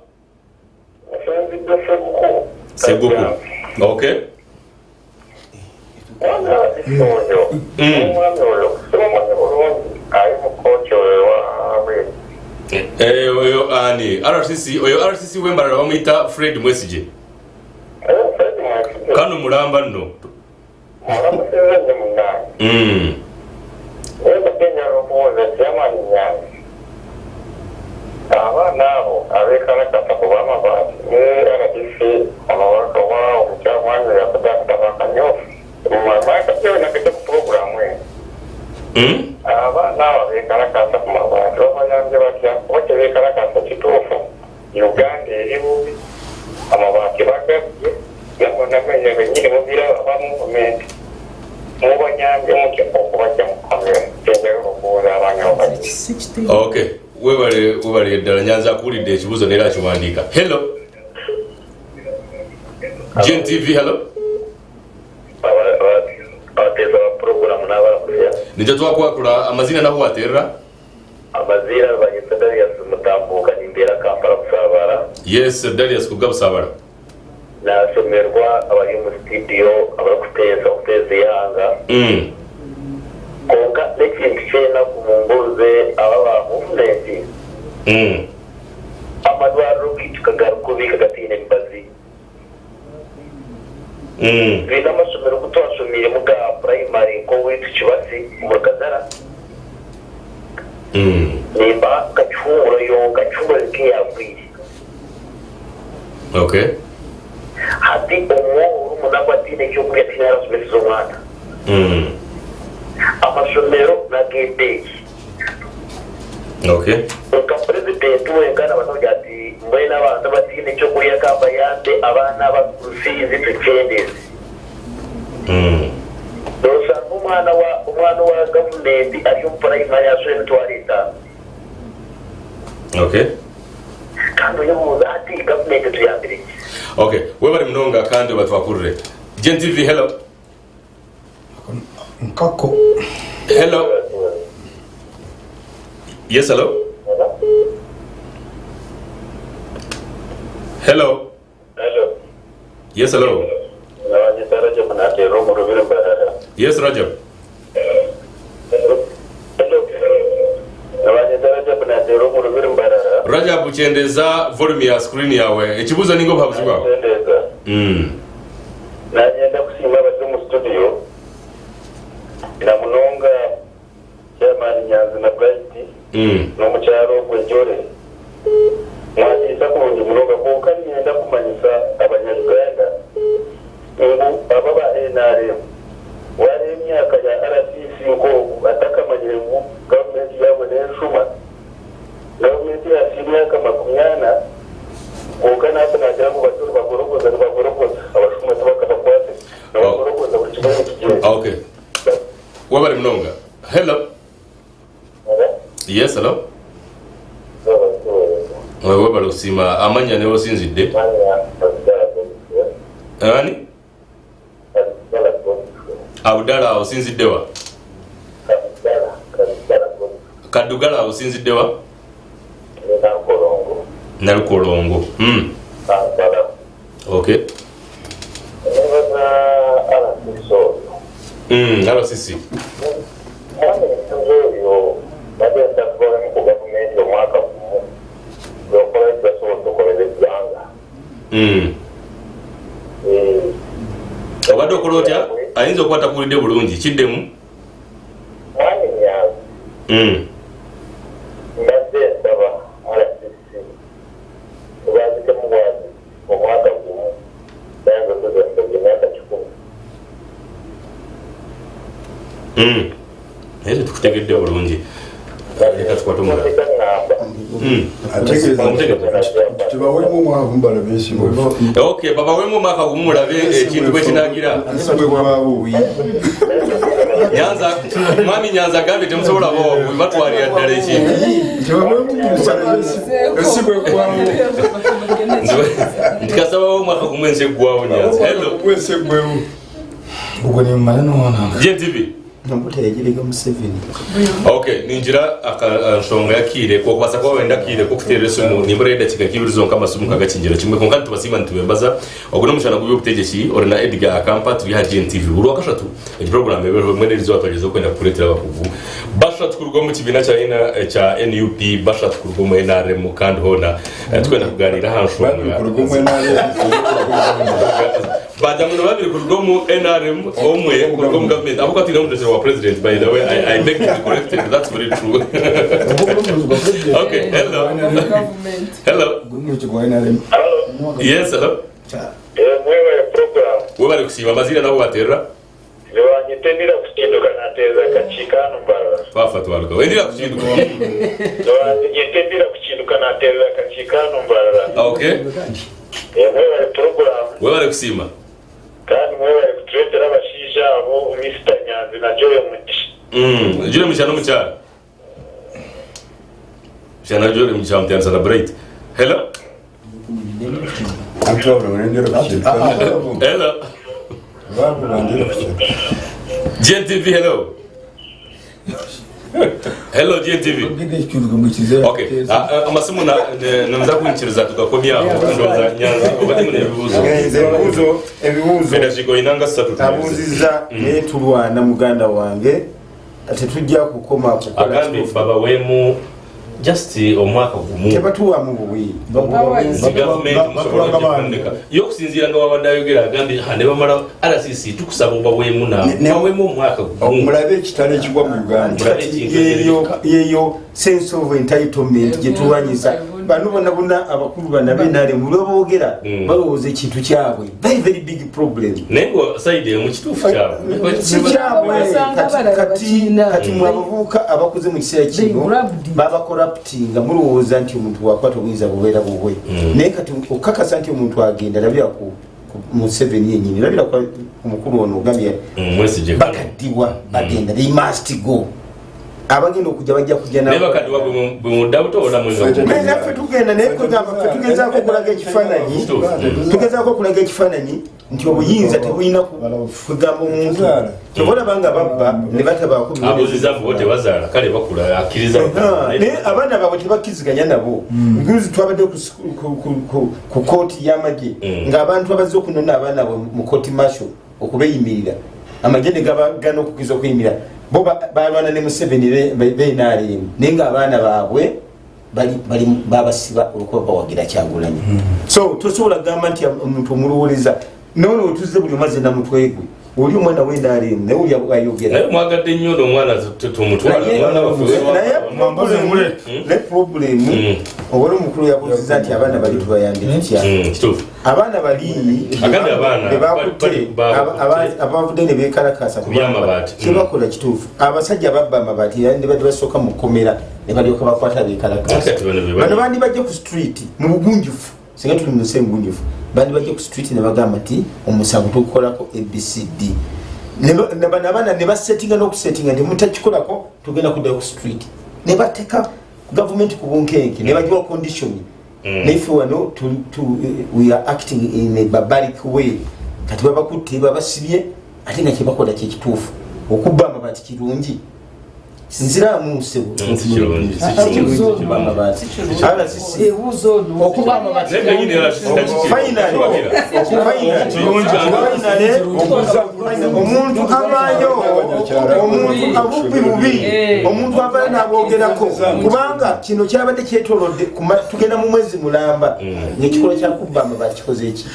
Nsinzidde Seguku. Seguku. Okay. Mwami RCC oyo n'omwami oyo simumanyi bulungi ali mu kooti oyo owa Bwedi. Eh, oyo ani? RCC oyo RCC w'e Mbarara bamwita Fred Mwesigye. Fred Mwesigye. Kano mulamba nno. Mulamusiza nnyo munnange. Naye mbadde njagala okubuuza Chairman Nyanzi, abaana abo abekalakasa ku bw'amabaati ne rdc omubaka oba omukyala mwami yakudde akatabo akamyufu mwakajjayo nakajja ku pulogulaamu eno. Abaana abo abekalakasa ku mabaati babayambye batya? Kuba kyebekalakasa kituufu Uganda eri bubi, amabaati bagabbye namwe namwe benyini mubiraba aba movement mubanyambye mutya okubajja mu kkomera? Kyenjagala okubuuza abaana abo babiri. Ok webale webalire ddala Nyanzi akuwulidde ekibuuzo neera akiwandiika. Hello GNTV hello. Abateesa ba puroguramu n'abaramutsya. Nikyo twakwakura amazina nahu waterera. Amaziina nibanyeta Darius Mutambuuka nimbeera Kampala Busaabala. Yes Darius kuruga Busaabala. Nashemererwa abari omu studio abarikuteesa okuteeza eihanga. Kwonka n'ekintu ky'enaku mumbuuze aba aba movement, amarwariro gaitu kagari kubi kagataine mibazi. Twine amashomero agu twashomeiremu ga purayimare nk'owaitu Kibasi omuri Kagara. Nimba nka Kihumuro yonka, Kihumuro eri nk'eyaagwire. Hati omwooro omunaku ataine ky'okurya tihaine ahu arashomeseza omwana. Amashomero n'ag'ebeeyi. Nka purezidenti wenka nabaasa kugira ati mbwenu abantu abataine kyokurya ka mbayambe abaana aba fiizi tukyendeeze. Noshanga omwana wa omwana owa gavumenti ari omu purayimari ashashure emitwaro etaano. Kandi oyebuuza hati gavumenti etuyambire ki? Okay, webare munonga kandi obatwakurire. GNTV, hello. Nkako. Hello. Yes, hello. Hello. Hello. Yes, hello. Nabanyeta Rajab nateerera omu Rubiri Mbarara. Yes, Rajab. Hello. Nabanyeta Rajab nateerera omu Rubiri Mbarara. Rajab kyendeza volume ya screen yawe. Ekibuuzo ninga obuhabuzi bwawe? Nakyendeza. Nanyenda kusiima abari omu studio na munonga Chairman Nyanzi na Bright n'omukyara ogwe Jolly. Mwatiisa kurungi munonga kwonka niinyenda kumanyisa abanya Uganda ngu abo aba nrm wareeba emyaka ya RCC nk'ogu atakamanyire ngu gavumenti yaabo n'enshuma. Gavumenti yahitsya emyaka makumyana kwonka nahati nagira ngu bariyo nibagorogoza nibagorogoza abashuma tibakabakwasire nibagorogoza buri kimwe nikigyenda. Okay. Webale munonga. Hello. Yes, hello. Webale kusiima amanya newe osinzidde. Ani? Abdala osinzidde wa? Kadugala osinzidde wa? Nalukolongo. Okay. RCC. Obadde okola otya? Ayinza okuba takuwulidde bulungi. Kiddemu. Mwami Nyanzi, mbadde nsaba RCC tubazikemu bwaziki omwaka gumu bayinza okuzembeza emyaka kikumi. Naye tetukutegedde bulungi. Leka tukwate omulala. Tubawemu omwaka gumu balabe ensi bwefa. Okay, babawemu omwaka gumu mulabe ekintu bwe kinagira. Nyanza, mwami Nyanza agambye temusobola bawa batwalira ddala ekintu. Ensi bweggwawo. Nti kasabawo omwaka gumu ensi eggwawo Nyanza. Hello. Ensi eggwewo. Ubwo nimumara nonanga. GNTV. Obote yagirega Museveni. Ok, ningira aka nshonga y'akaire k'okubaasa kuba wenda akaire k'okuteera esimu nimbura edakiika nk'ibiri zonka amasimu nkagakingira kimwe kwonka nitubasiima nitubembaza. Ogu n'omushana gw'eby'obutegyeki ori na Edgar Akampa turi aha GNTV. Buri Rwakashatu egi puroguraamu eba eriho mbwenu erizooba twagyezaho kwenda kukureetera abakugu bashatu kuruga omu kibiina kya kya NUP, bashatu kuruga omu nrm kandi hoona tukwenda kugaaniira aha nshonga. Babiri kuruga omu NRM, omwe kuruga omu gavumenti. Badamu ni babiri kuruga omu nrm omwe kuruga omu government ahabw'okuba twine omujwekyerwa wa president by the way I, I beg to be corrected that's very true okay hello hello yes hello Mwebale program. Webale kusiima amaziina nahu waterera. Nibanyeta Endira Kukinduka nateerera akakiiko hanu Mbarara. Twafa twarugaho. Endira Kukinduka. Nibanyeta Endira Kukinduka nateerera akakiiko hanu Mbarara. Okay. Mwebale puroguramu. Webale kusiima. Kandi mwebale kutureetera abashaija abo Mister Nyanzi na Joy Omugisha. Joy Omugisha n'omukyara. Shana Joy Omugisha bamutyanisa na Bright. Hello. Hello. GNTV hello. Hello GNTV. Okay. Amasimu na nimuza kunkiriza tugakomya aho ndowooza nyanza obadde mune ebibuuzo. Nze ebibuuzo ebibuuzo Edakiika olina nga ssatu tumalirize. abuuziza naye tulwana muganda wange tetujja kukoma kukola Agambye babaweemu just omwaka gumu. Tebatuwamu buwi. Nti gavumenti musobola okugifundika. Ye okusinziira nga bwabadde ayogera agambye ha nebamala RCC tukusaba obaweemu na baweemu omwaka gumu. Mulabe ekitalo ekigwa mu Uganda. Mulabe ekintu Yeyo yeyo sense of entitlement gyetulwanyisa. Bano bona bona abakulu bano abe NRM buli lweboogera balowooza ekintu kyabwe. Very very big problem. Naye nga side emu kituufu kyabwe. Si kyabwe. Kati kati mwe abavubuka abakuze mu kiseera kino babacorruptinga mulowooza nti omuntu wakwata obuyinza bubeera bubwe. Naye kati okukakasa nti omuntu agenda labira ku Museveni yenyini labira ku mukulu ono ogambye bakaddibwa bagenda they must go. Abagenda okujja bajja kujja naye bakaddiwa bwemuddabuto naffe tugenda naye kwegamba ffe tugezaako okulaga ekifaananyi tugezaako okulaga ekifaananyi nti obuyinza tebulina kwegamba omuntu kyova olaba nga babba ne batabaako naye abaana baabwe tebakkiriziganya nabo guzi twabadde ku kooti y'amagye ng'abantu abazze okunona abaana bwe mu kooti marshal okubeyimirira amagye ne gabagana okukkiriza okuyimirira bo balwana ne Museveni be NRM naye nga abaana baabwe bali babasiba olwokuba bawagira Kyagulanyi. So tosobola kugamba nti omuntu omulowooleza nono wetuzze buli omu azze na mutwe gwe oli omwana we NRM naye oli ayogera. Naye mwagadde nnyo ono omwana tumutwala omwana waffe. Naye problem owali omukulu yabuuzizza nti abaana bali tubayambe tutya? Abaana bali bebakutte abavudde ne bekalakasa kyebakola kituufu. Abasajja babba amabaati era ne badde basooka mu kkomera ne balyoka bakwata bekalakasa. Bano bandibajje ku street mu bugunjufu, singa tuli mu nsi engunjufu bandibajje ku street ne bagamba nti omusango tugukolako ABCD. Bano abaana ne basetinga n'okusetinga nti mutakikolako tugenda kuddayo ku street ne bateka gavumenti ku bunkenke ne bagiwa condition. Naye ffe wano we are acting in a barbaric way. Kati babakutte babasibye ate nga kyebakola kyekituufu. Okubba amabaati kirungi. Nziraamu ssebo. Okubba amabaati. RCC. Okubba amabaati. Finally. Finally. Omuntu avaayo, omuntu abubbi bubi, omuntu avaayo n'aboogerako. Kubanga kino kyabadde kyetoolodde tugenda mu mwezi mulamba ng'ekikolwa kya kubba amabaati kikoze eki?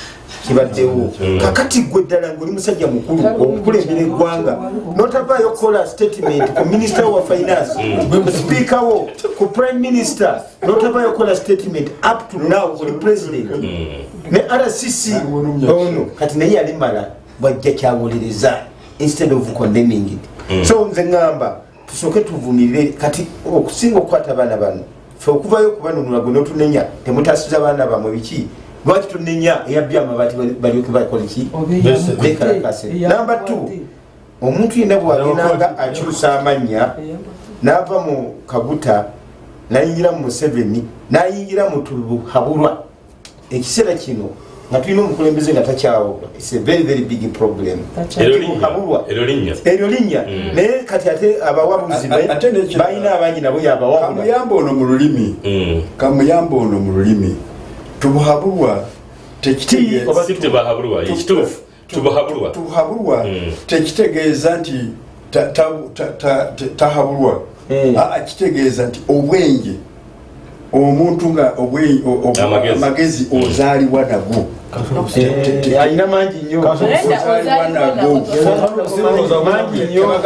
Kibaddewo. Kakati ggwe ddala ng'oli musajja mukulu okukulembera eggwanga n'otavaayo kukola statement ku minisita wa finance, ku sipiika wo, ku prime minister, n'otavaayo kukola statement up to now oli president. Ne RCC ono kati naye yalimala bwajja kyawolereza instead of condemning it. So nze ŋŋamba tusooke tuvumirire kati okusinga okukwata abaana bano. Ffe okuvayo okubanunula gwe n'otunenya temutasiza baana bamwe biki? Lwaki tunenya eyabbye amabaati balyoke bakole ki? Bekalakase. Namba 2, omuntu yenna bw'agendanga akyusa amannya n'ava mu Kaguta n'ayingira mu Museveni n'ayingira mu Tubuhaburwa, ekiseera kino Nga tulina omukulembeze nga takyawo it's a very very big problem. Eryo linnya. Tibuhaburwa. Eryo linnya. Eryo linnya. Naye kati ate abawabuzi Ate n'ekirala, balina abangi nabo yabawabula. Kamuyambe ono mu lulimi. Kamuyambe ono mu lulimi. Tubuhaburwa tekitegeeza. Si Tibahaburwa, ekituufu Tubuhaburwa. Tubuhaburwa tekitegeeza nti tahaburwa. Aa, kitegeeza nti obwengye, omuntu nga amagezi ozaalibwa nago. Alina mangi nnyo. Ozaalibwa nago. Mangi nnyo.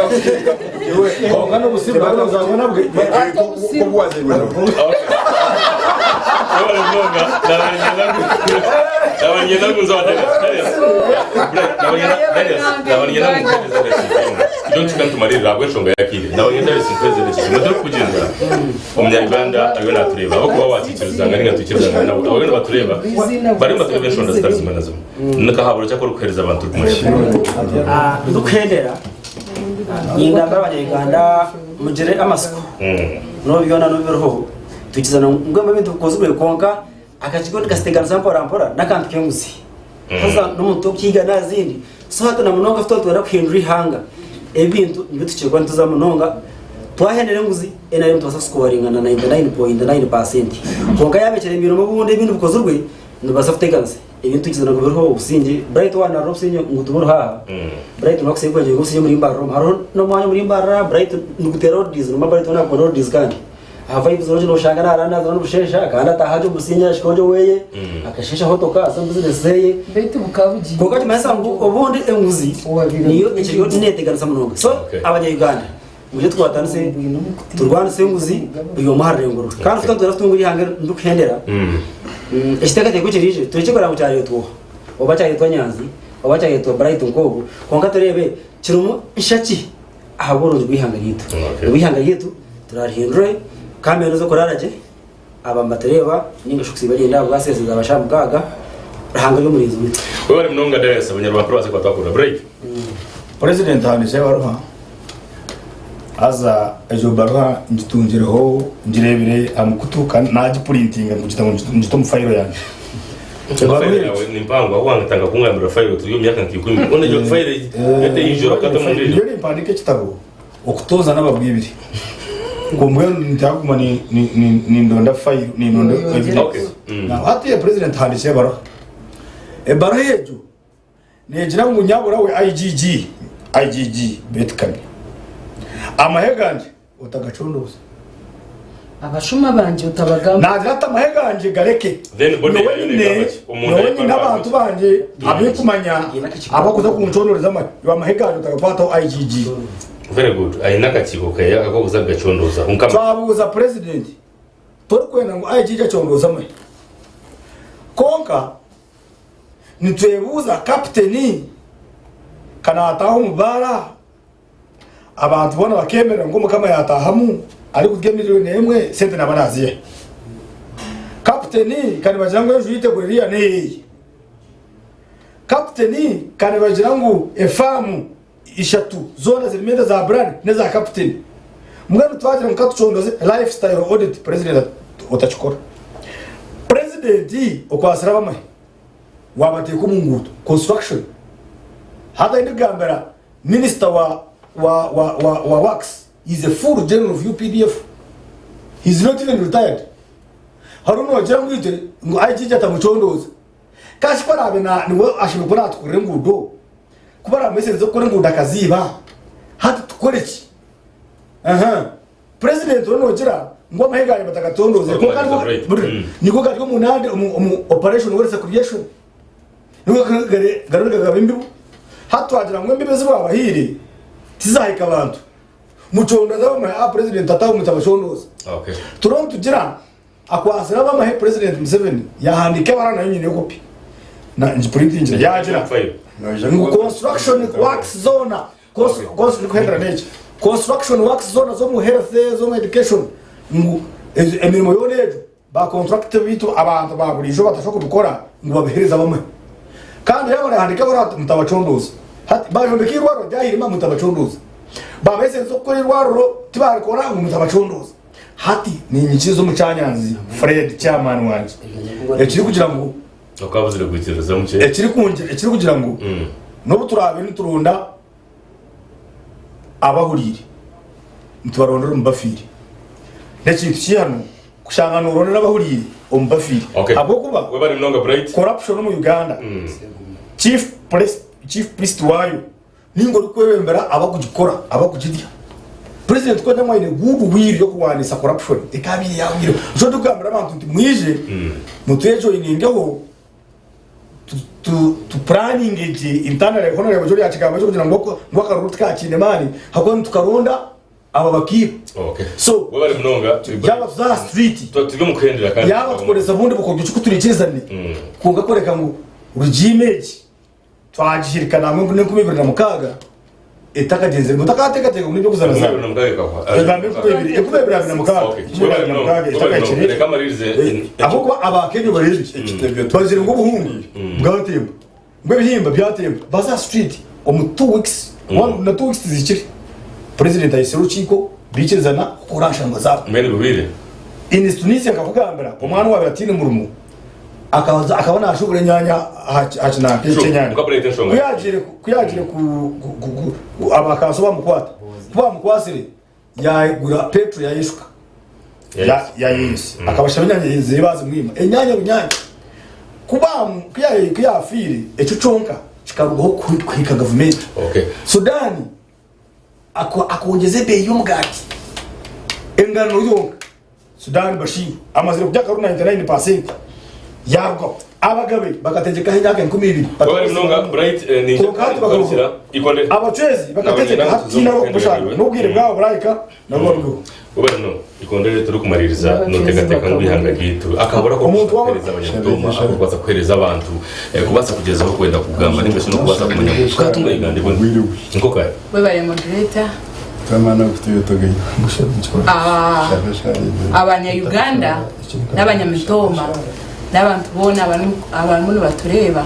Tumarire ahabw'enshonga y'akaire Omunyarwanda ariyo natureeba ahabw'okuba wakiikirizanga ninga twikirizanga nawe abariyo nibatureeba bariyo nibatureeba enshonga zitari zimwe na zimwe nikahabura ki aku orikuheereza abantu orikumanya. Ndikuhendera ningambira abanya-Uganda mugire amatsiko n'obu byona n'obu biriho twikiriza ngu mbwenu ebintu bikozirwe kwonka akakiiko nikasiteganisa mpora mpora n'akantu k'enguzi haza n'omuntu orikuhiga n'azindi so hati na munonga twaba nitwenda kuhindura eihanga ebintu nibyo tukirikuba nituza munonga twahendera enguzi NRM nitubaasa kusikoringa na 99.9% kwonka yaaba ekyeremiremu obundi ebindi bikozirwe nibibaasa kuteganisa ebintu twikiriza ngu biriho obusingye Bright waaba naroora obusingye ngu tiburiho aha Bright nokusiga kwegyera ngu obusingye omuri Mbarara omu hariho n'omwanya omuri Mbarara Bright niguteera roadies noma Bright weena nakunda roadies kandi Aha vibes orugye noshanga narara naza nobusheesha kandi ataaha ari omubusinge ashika ori oweye akasheesha hotoka aza omu business zeye. Beitu bukaba bugiire. Kwonka kimanyisa ngu obundi enguzi niyo ekiriyo neteganisa munonga. So abanya Uganda mwije tukwatanise turwanise enguzi buri omwe aha rurengo rwe. Kandi twaba nitwenda kutunga eihanga eririkuhendera ekiteekateeko kiriije turekye kureba ngu kyareetwa oha oba kyareetwa Nyanzi oba kyareetwa Bright nk'ogu kwonka tureebe kirimu nshaki. Ahabw'oburungi bw'eihanga ryaitu. Obu eihanga ryaitu turarihindure kamera ez'okuraara gye, aba nibatureeba nainga shi okusiiba ryenda aha bwaseesa zaaba shaaha mukaaga, Ruhanga ari omurinzi waitu. Webare munonga Darius abanyarwanda turabaasa kuba twakurira break. President ahandiikire ebaruha haza egyo baruha ngitungireho ngireebire aha mukutu kandi nagipurintinga ngugita ngu ngite omu fayiro yangye. Kwonka fayiro yaawe ni mpango ahu wangatandika kungambira fayiro turi omu myaka nka ikumi mbwenu egyo fayiro eteyijura kukata omu Ndiyo nimpandiika ekitabo okutoza n'ababwibiri ngu mbwenu ntakuguma nindonda fayiro nindonda evidence. Now hatiiya president ahandiikire ebaruha, ebaruha egyo negira ngu nyabura we IGG, IGG Beti Kamya amahe gangye Otagacondooza. Abashuma bangye otabagamba. Naagira ati, Amahe gangye gareke. Then body Nyowe yayo nyine, negamba ki? Omunda nyowe yayo nyine abantu bangye abarikumanya abarikuza kuncoondooreza amahe. Iwe amahe gangye otagakwataho IGG. Very good. Aine akakiiko keye akokuza kugacondooza. Nkama. Twabuuza Purezidenti, torikwenda ngu IGG acondooze amahe. Kwonka nitwebuuza kaputeni ka naataaha omu baara? Abantu boona bakeemerera ngu Omukama yaataahamu arikurya emirioni emwe, sente naaba naaziiha. Kaputeni ka nibagira ngu enju yaitu egura eriya n'eyeeye. Kaputeni ka nibagira ngu efaamu ishatu zoona zirimu ente za Burani n'eza kaputeni. Mbwenu twagira ngu katucondoze lifestyle audit, purezidenti otakikora. Purezidenti okwatsire ab'amahe waabateeka omu nguuto, construction, hati ahi ndikugambira Minister wa wa wa wa wa works is a full general of UPDF he is not even retired hariho nogira ngu itwe ngu IGG atamucondooza kashi ku araabe na niwe ashemereire kuba natukorera enguudo ku baramuha esente z'okukora enguudo akaziiba hati tukore ki aha president we nogira ngu amahe gangye batagatondoozire kwonka nigo nigo gari omu nande omu omu operation wealth creation Nigo gariyo nigagaba embibo. Hati twagira ngu embibo ezi baabahaire tizahika bantu. Mucondooze abamahe aha president ataho mutabacondooza. Turiho nitugira akwatsire abamahe president Museveni yahandiika ebara nayo nyineyo kopi ngipurintingire yagira ngu construction works zoona ndikuhendera n'eki construction works zoona z'omu health ez'omu education ngu emirimo yoona egyo Ba contractor beitu abantu ba buriijo batashobora kubikora ngu babihereze abamwe. Kandi yaaba barahandiika ebara ati mutabacondooza. Hati bayombeka eirwariro ryahirima mutabacondooza. Baabaha esente z'okukora eirwariro tibarikora ngu mutabacondooza. Hati niinyikiriza omu kyanyanzi Fred chairman wangye ekirikugira ngu. Okabuzire kwikiriza mukye. Ekirikugira ngu n'obu turaabe nituronda abahuriire, nitubarondera omu bafiire. N'ekintu kihano kushanga noorondera abahuriire omu bafiire. Ahabw'okuba corruption omu Uganda, chief priest waayo Ninga orikwebembera abakugikora, abakugirya. President ku aryamu aine good will yokurwanisa corruption ekabaire yahwireho. Nikyo ndikugambira abantu nti mwije mutwejoiningeho tu tu planninge gye internally honorable Julia akigambo ekyo kugira ngu ngu akaruru tikakiine maani ahabw'okuba nitukaronda aba bakiiba. Okay. So Webale munonga. yaaba tuza aha street Turi omu kuhendera kandi. yaaba tukoresa obundi bukoryo ki kuturikiriza kwonka kureka ngu regime egi Twagihirika nangwa n'e 2006 etakagyenzire ngu otakateekateeka ngu n'eby'okuzaana zaana. Egamba 2026 2026 etakahikire ahabw'okuba aba Kenya obareebe bagire ngu obuhungu bwatemba ngu ebihimba byatemba baze aha street omu 2 weeks na 2 weeks tizihikire president ayetsire orukiiko baikirizana kukora aha nshonga zaabo. In Tunisia nkakugambira omwana owaabaire ataine murimo Akaza akaba naashubura enyaanya aha aha kinanka True. ky'enyaanya. Mukabureeta enshonga. Ku yaagiire ku yaagiire ku ku- ku- ku- abakanso bamukwata. Ku baamukwasire yaagura petro yaayeshuka. Ya- Yaayeyesa. Akabashaba enyaanya ze baazimwima. Enyaanya bunyaanya. Ku baamu ku yaaye- ku yaafiire ekyo kyonka kikarugaho kuhi- kuhika gavumenti. Okay. Sudaani ako- akongyeza ebeeyi y'omugaati. Engano yonka. Sudan Bashir amazire kurya akaru 99% yarugaho. Abagabe bakategyekaho emyaka 2000 Webale munonga Bright eh, ninja Kwonka hati bakarugaho. Ikonde. Abacwezi bakategyeka Nabanyina hati tihaine abarikubushanga n'obwire bwabo burahika nabo barugeho. Webale munonga Ikondere turikumaririza noteekateeka ngu eihanga ryaitu akabura Omuntu wa kuheereza abanyabutoma akokubaasa kuheereza abantu eh, kubaasa kugyezaho kwenda kugamba ninga shi n'okubaasa kumanya ngu tukatunga Uganda ebonire nkoka Webale moderator. Abanya Uganda n'abanyamitooma n'abantu boona abarimu nibatureeba,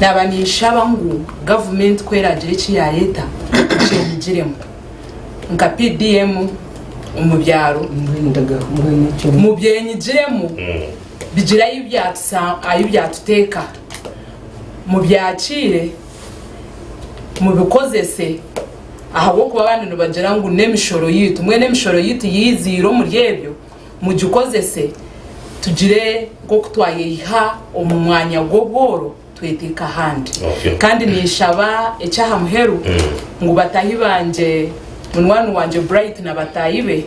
naaba ninshaba ngu gavumenti ku eraagira eki yaareeta tukyenyigiremu nka PDM omu byaro mubyenyigiremu bigire ahu byatuteeka mubyakiire mubikozese. Ahabw'okuba abandi nibagira ngu n'emishoro yaitu. Mbwenu emishoro yaitu yaiziire omuri ebyo, mugikozese tugire nk'oku twayeyiha omu mwanya gw'obworo tweteeke ahandi. Kandi ninshaba eky'aha muheru ngu bataahi bangye, munywani wangye Bright na bataahi be,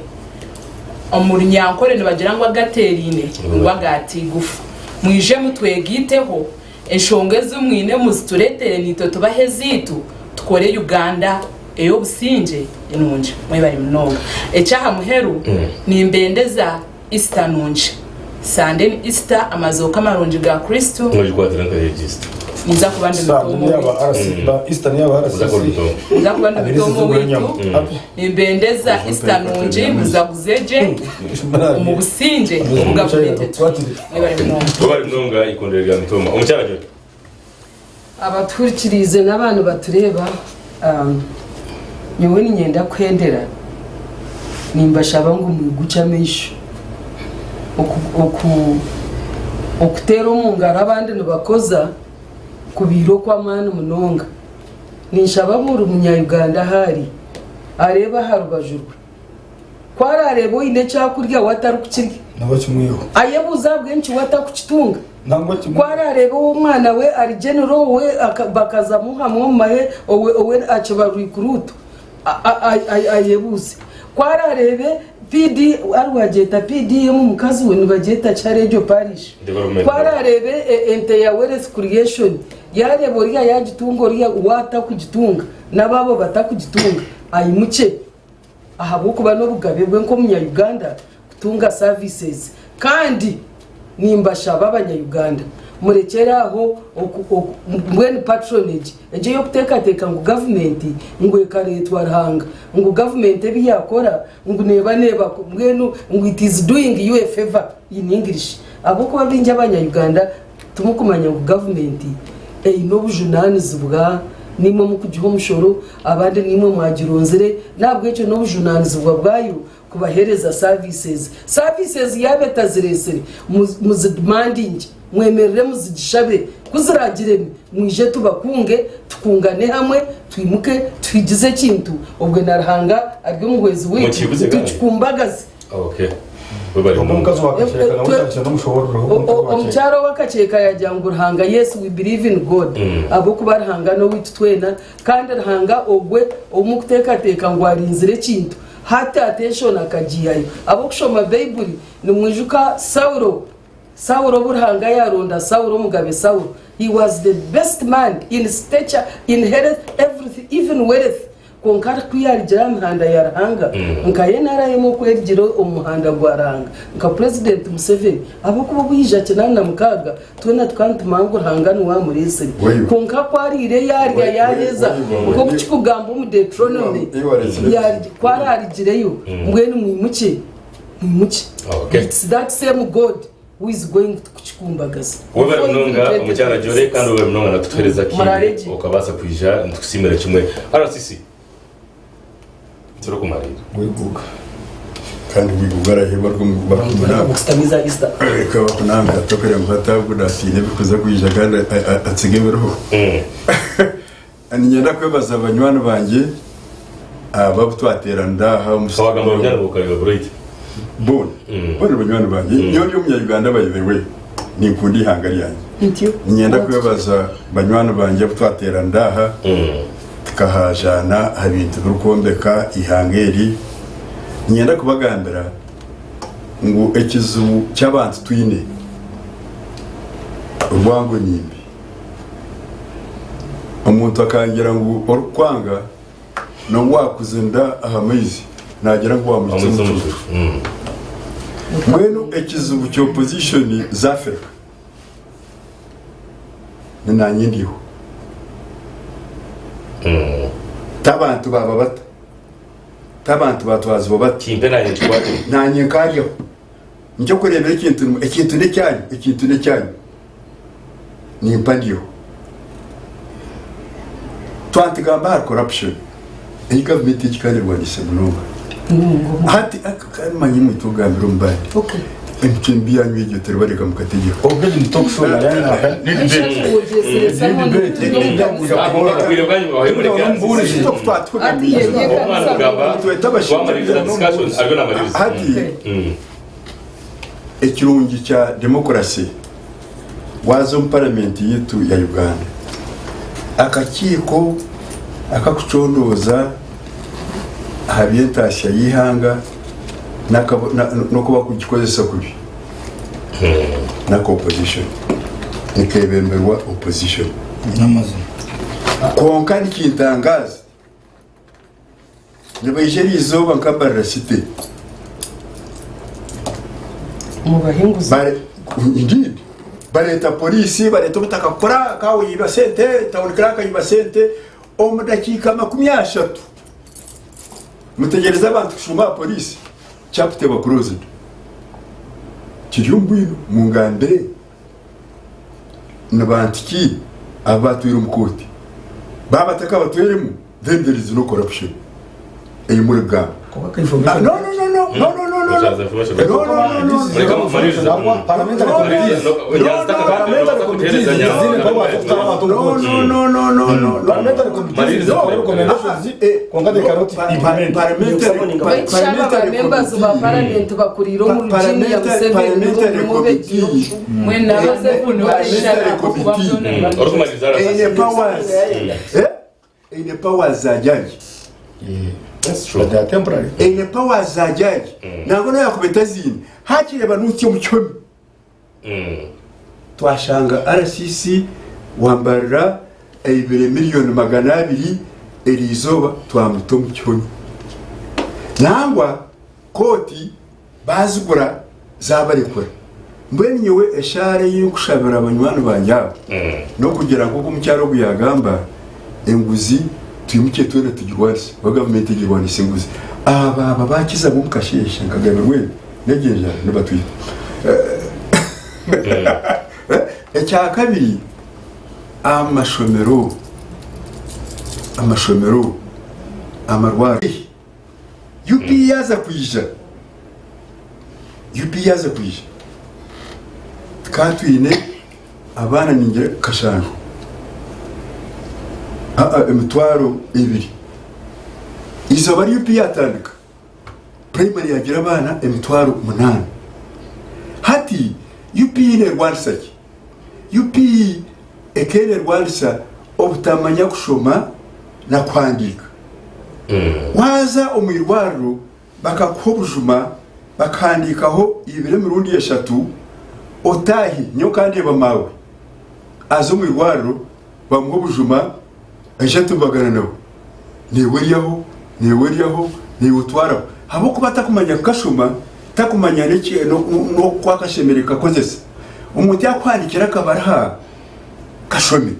omu Runyankore nibagira ngu agateeraine ngu agaata eigufa. Mwije mutwegaiteho. Enshonga ezi mwine muzitureetere naitwe tubahe ezaitu tukore Uganda ey'obusingye nungi. Mwebare munonga. Eky'aha muheru nimbendeza Easter nungi. Sande ni Easter, amazooka amarungi ga Kristo. Nogikwatira nkahi egi Easter? Ninza kuba ndi Sande mitooma ni aba owaitu. RC ba Easter ni aba Oza kuba RCC. mitooma. Ninza kuba ndi Abiri mitooma zizigura owaitu. enyama. Nimbendeza Easter nungi, muzaguze gye omu busingye obu gavumenti etwire. Mwebare munonga. Webale munonga eikondero rya Mitooma. Omukyara Joy. Abatuhurikiriize n'aba nibatureeba, nyowe niinyenda kuhendera nimbashaba ngu mwigukye amaisho. Okuteera omu ngaro abandi nibakoza kubaire okw'amaani munonga. Ninshaba buri munya-Uganda ahu ari, areebe aha rubaju rwe. Ku araareebe oine eki arikurya we atarikukirya, ayebuuze ahabw'enki we atakukitunga. Ku araareebe ow'omwana we ari general owe bakazamu hamwe omu mahe owe akiba rwikuruutu, ayebuuze. Ku araareebe PD ariwagyeta PDM omukazi we nibagyeta ki hariya egyo parish. Ku araareebe ente ya wealth creation yaareeba oriya yaagitunga oriya we atakugitunga n'abaabo batakugitunga aimukye. Ahabw'okuba n'obugabe bwe nk'omunya-Uganda kutunga services kandi nimbashaba abanya-Uganda murekyere aho mbwenu patronage egyo ey'okuteekateeka ngu gavumenti ngu ekareetwa Ruhanga ngu gavumenti ebi yaakora ngu neeba neeba mbwenu ngu it is doing you a favour in English ahabw'okuba baingi abanya-Uganda timukumanya ngu gavumenti eine obujunaanizibwa. Niimwe mukugiha omushoro, abandi niimwe mwagironzire, n'ahabw'ekyo n'obujunaanizibwa bwayo kubaheereza services. Services yaaba etazireetsire, muzidimandingye, mwemerere muzigishabe. Ku ziraagireme, mwije tubakunge, tukungane hamwe, twimuke tuhigize ekintu, obwe na Ruhanga ari omuhwezi waitu, Mukibuze kandi. tukikumbagaze. Okay. Webale Ogwo munonga. omukazi wa Kakyeka nawe otandikire n'omushobororo O- o- Omukyara owa Kakyeka yagira ngu Ruhanga yes we believe in God ahabw'okuba Ruhanga n'owaitu twena kandi Ruhanga ogwe ou mukuteekateeka ngu arinzire ekintu hati attention akagiihayo. Ab'okushoma Baibuli nimwijuka Saulo Saulo obu Ruhanga yaaronda Saulo omugabe Saulo he was the best man in stature in health everything even wealth Kwonka ku yaarugire aha mihanda ya Ruhanga, nka NRM oku erugire omu muhanda gwa Ruhanga, nka Purezidenti Museveni, ahabw'okuba obu yaija 86, twena tukaba nitumanya ngu Ruhanga niwe amureetsire. Kwonka ku ariire yaarya yaaheza, nk'oku kirikugambwa omu Deuteronomy, ku araarugireyo, mbwenu mwimukye, mwimukye. It's that same God. Who is going to kukikumbagaza? Webale munonga omukyara Jolly kandi webale munonga nakutuhereza Murare akiire gye. okabaasa kwija nitukusiimira kimwe. RCC turikumarira. Gwiguga kandi gwiguga arahebwa barikunamba Kusitamiza Easter. reka bakunambe atokere ngu hati ahubwo natiina ebirikuza kwija kandi atsige ebiriho. Niinyenda kwebaza banywani bangye aba abu twateeranira aha omu Wagamba studio. banywani b'okareba Bright. Boona, boona banywani bangye. Nyowe ndi omunya-Uganda by the way, ninkunda eihanga ryangye. Ntyo. Niinyenda kwebaza banywani bangye abu twateeranira aha tukahajaana aha bintu birikwombeka eihanga eri. Niinyenda kubagambira ngu ekizibu ky'abantu twine, rwango nimbi. Omuntu akangira ngu orikukwanga n'obu waakuza enda aha maizi naagira ngu waamwitsa omucuucu. Mbwenu ekizibu kya opposition z'Afirika ni naanye ndiho. T'abantu baaba bata, t'abantu baatwazibwa bata. Kimpe naanye nkikwate. Naanye nkaryaho. Nikyo kureebera ekintu ekintu n'ekyanyu, ekintu n'ekyanyu. Nimpa ndiho. Twatugamba ahari corruption, ei gavumenti egi kandi erwanise munonga. Hati kandi manya imwe tugambire omu bandi. Emicwe mibi yanyu egyo teribareka mukategyeka. Hati ekirungi kya democracy Waaza omu paramenti yaitu ya Uganda, akakiiko akakucondooza aha by'entaasya y'eihanga n'oku barikugikozesa kubi n'aka opposition nikeebemberwa opposition. Kwonka nikintangaaza Nibaija eri izooba nka Mbarara City. Mubahinguze. Indeed. Bareeta poliisi, bareeta obutaka clerk oyiba sente, town clerk ayiba sente, omu dakiika 30 mutegyereze abantu kushuuma aha poliisi, chapter eba closed. Kiri omu bwino, mungambire ni bantu ki abu batwire omu kooti? Baaba batakabatwiremu, Then there is no corruption ei murikugamba. Ah, no, no, no, no, no, no, no, no, no. No, no, no, no, no. Mureka mumalirize. No, no, no, no, no, no, no. Baishaba ba members ba parliament bakuriire omu regime ya Museveni nibo begiire omu Eine powers. Eh? Eine powers za judge. Eine powers za judge. Nangwa nobu yakuba etaziine, hakiri eba nutsya omu kihome. Twashanga RCC wambarira aibire miriyoni 200 eriizooba twamuta omu kihome. Nangwa kooti Baazigura zaabarekura. Mbwenu nyowe eshaara ei nkushabira banywani bangye aba n'okugira nk'oku omukyara ogu yaagamba, enguzi twimukye twena tugirwanise oba gavumenti egirwanise enguzi. Aba baaba baakizamu omu kasheeshe nkagabirwa ente n'egyo enjara nibatwita. Ekyakabiri, amashomero. Amashomero, amarwariro. UPE yaaza kwija, UPE yaaza kwija tukaba twine abaana ningira kashanju, aa 2000. Eizooba ri UPE yaatandika, purayimari yaagira abaana 8000. Hati UPE neerwanisa ki? UPE ekaba neerwanisa obutamanya kushoma na kuhandiika. Waaza omu irwariro bakakuha obujuma bakahandiikaho ibiri emirundi eshatu, otaahi nyowe nkandeeba maawe aza omu irwariro bamuha obujuma aija atubagana nawe naiwe ryaho, naiwe ryaho, naiwe otwaraho ahabw'okuba atakumanya kukashoma, takumanya n'oku akashemereire kukakozesa. Omuntu yaakuhandiikira akabaruha kashome.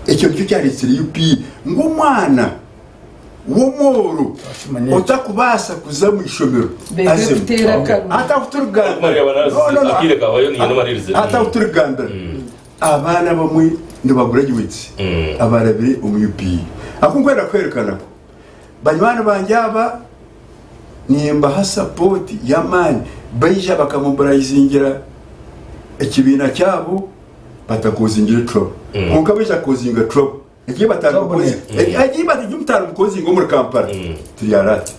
Ekyo nikyo kyaretsire UPE ngu omwana w'omworo otakubaasa kuza omu ishomero azemu. Hati ahu turikugambira abaana abamwe ni ba graduates abarabire omu UPE. Aku nkwenda kwerekana ku banywani bangye aba nimbaha support y'amaani baija bakamobilizingira ekibiina kyabo batakozingire trouble. Kwonka baija kukozinga trouble egi ei mutarukukozinga omuri Kampala turyarata.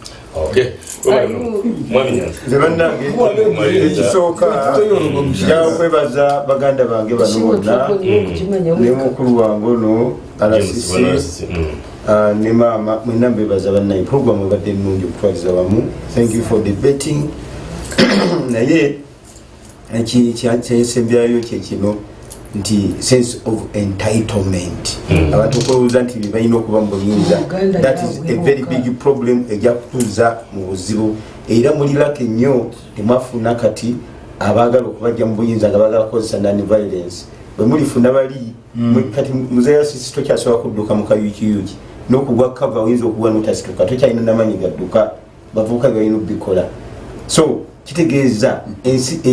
Nze bannange ekisooka kya kwebaza baganda bange bano bonna ne mukulu wange ono RCC ne maama mwena mbebaza bannange program ebadde nnungi okutwaliza wamu. Thank you for debating. Naye kyensembyayo kyekino nti sense of entitlement, abantu okulowooza nti bebalina okuba mu buyinza, that is a very big problem ejja kutuuza mu buzibu. Era muli lucky nnyo temwafuna kati abaagala okubajja mu buyinza nga baagala kukozesa non violence. Bwe mulifuna bali kati muzeeyo sisi tokyasobola kudduka mu kayukiyuki n'okugwa kava oyinza okugwa notasituka, tokyalina namanyi gadduka. Bavubuka bebalina obikola, so kitegeeza ensi.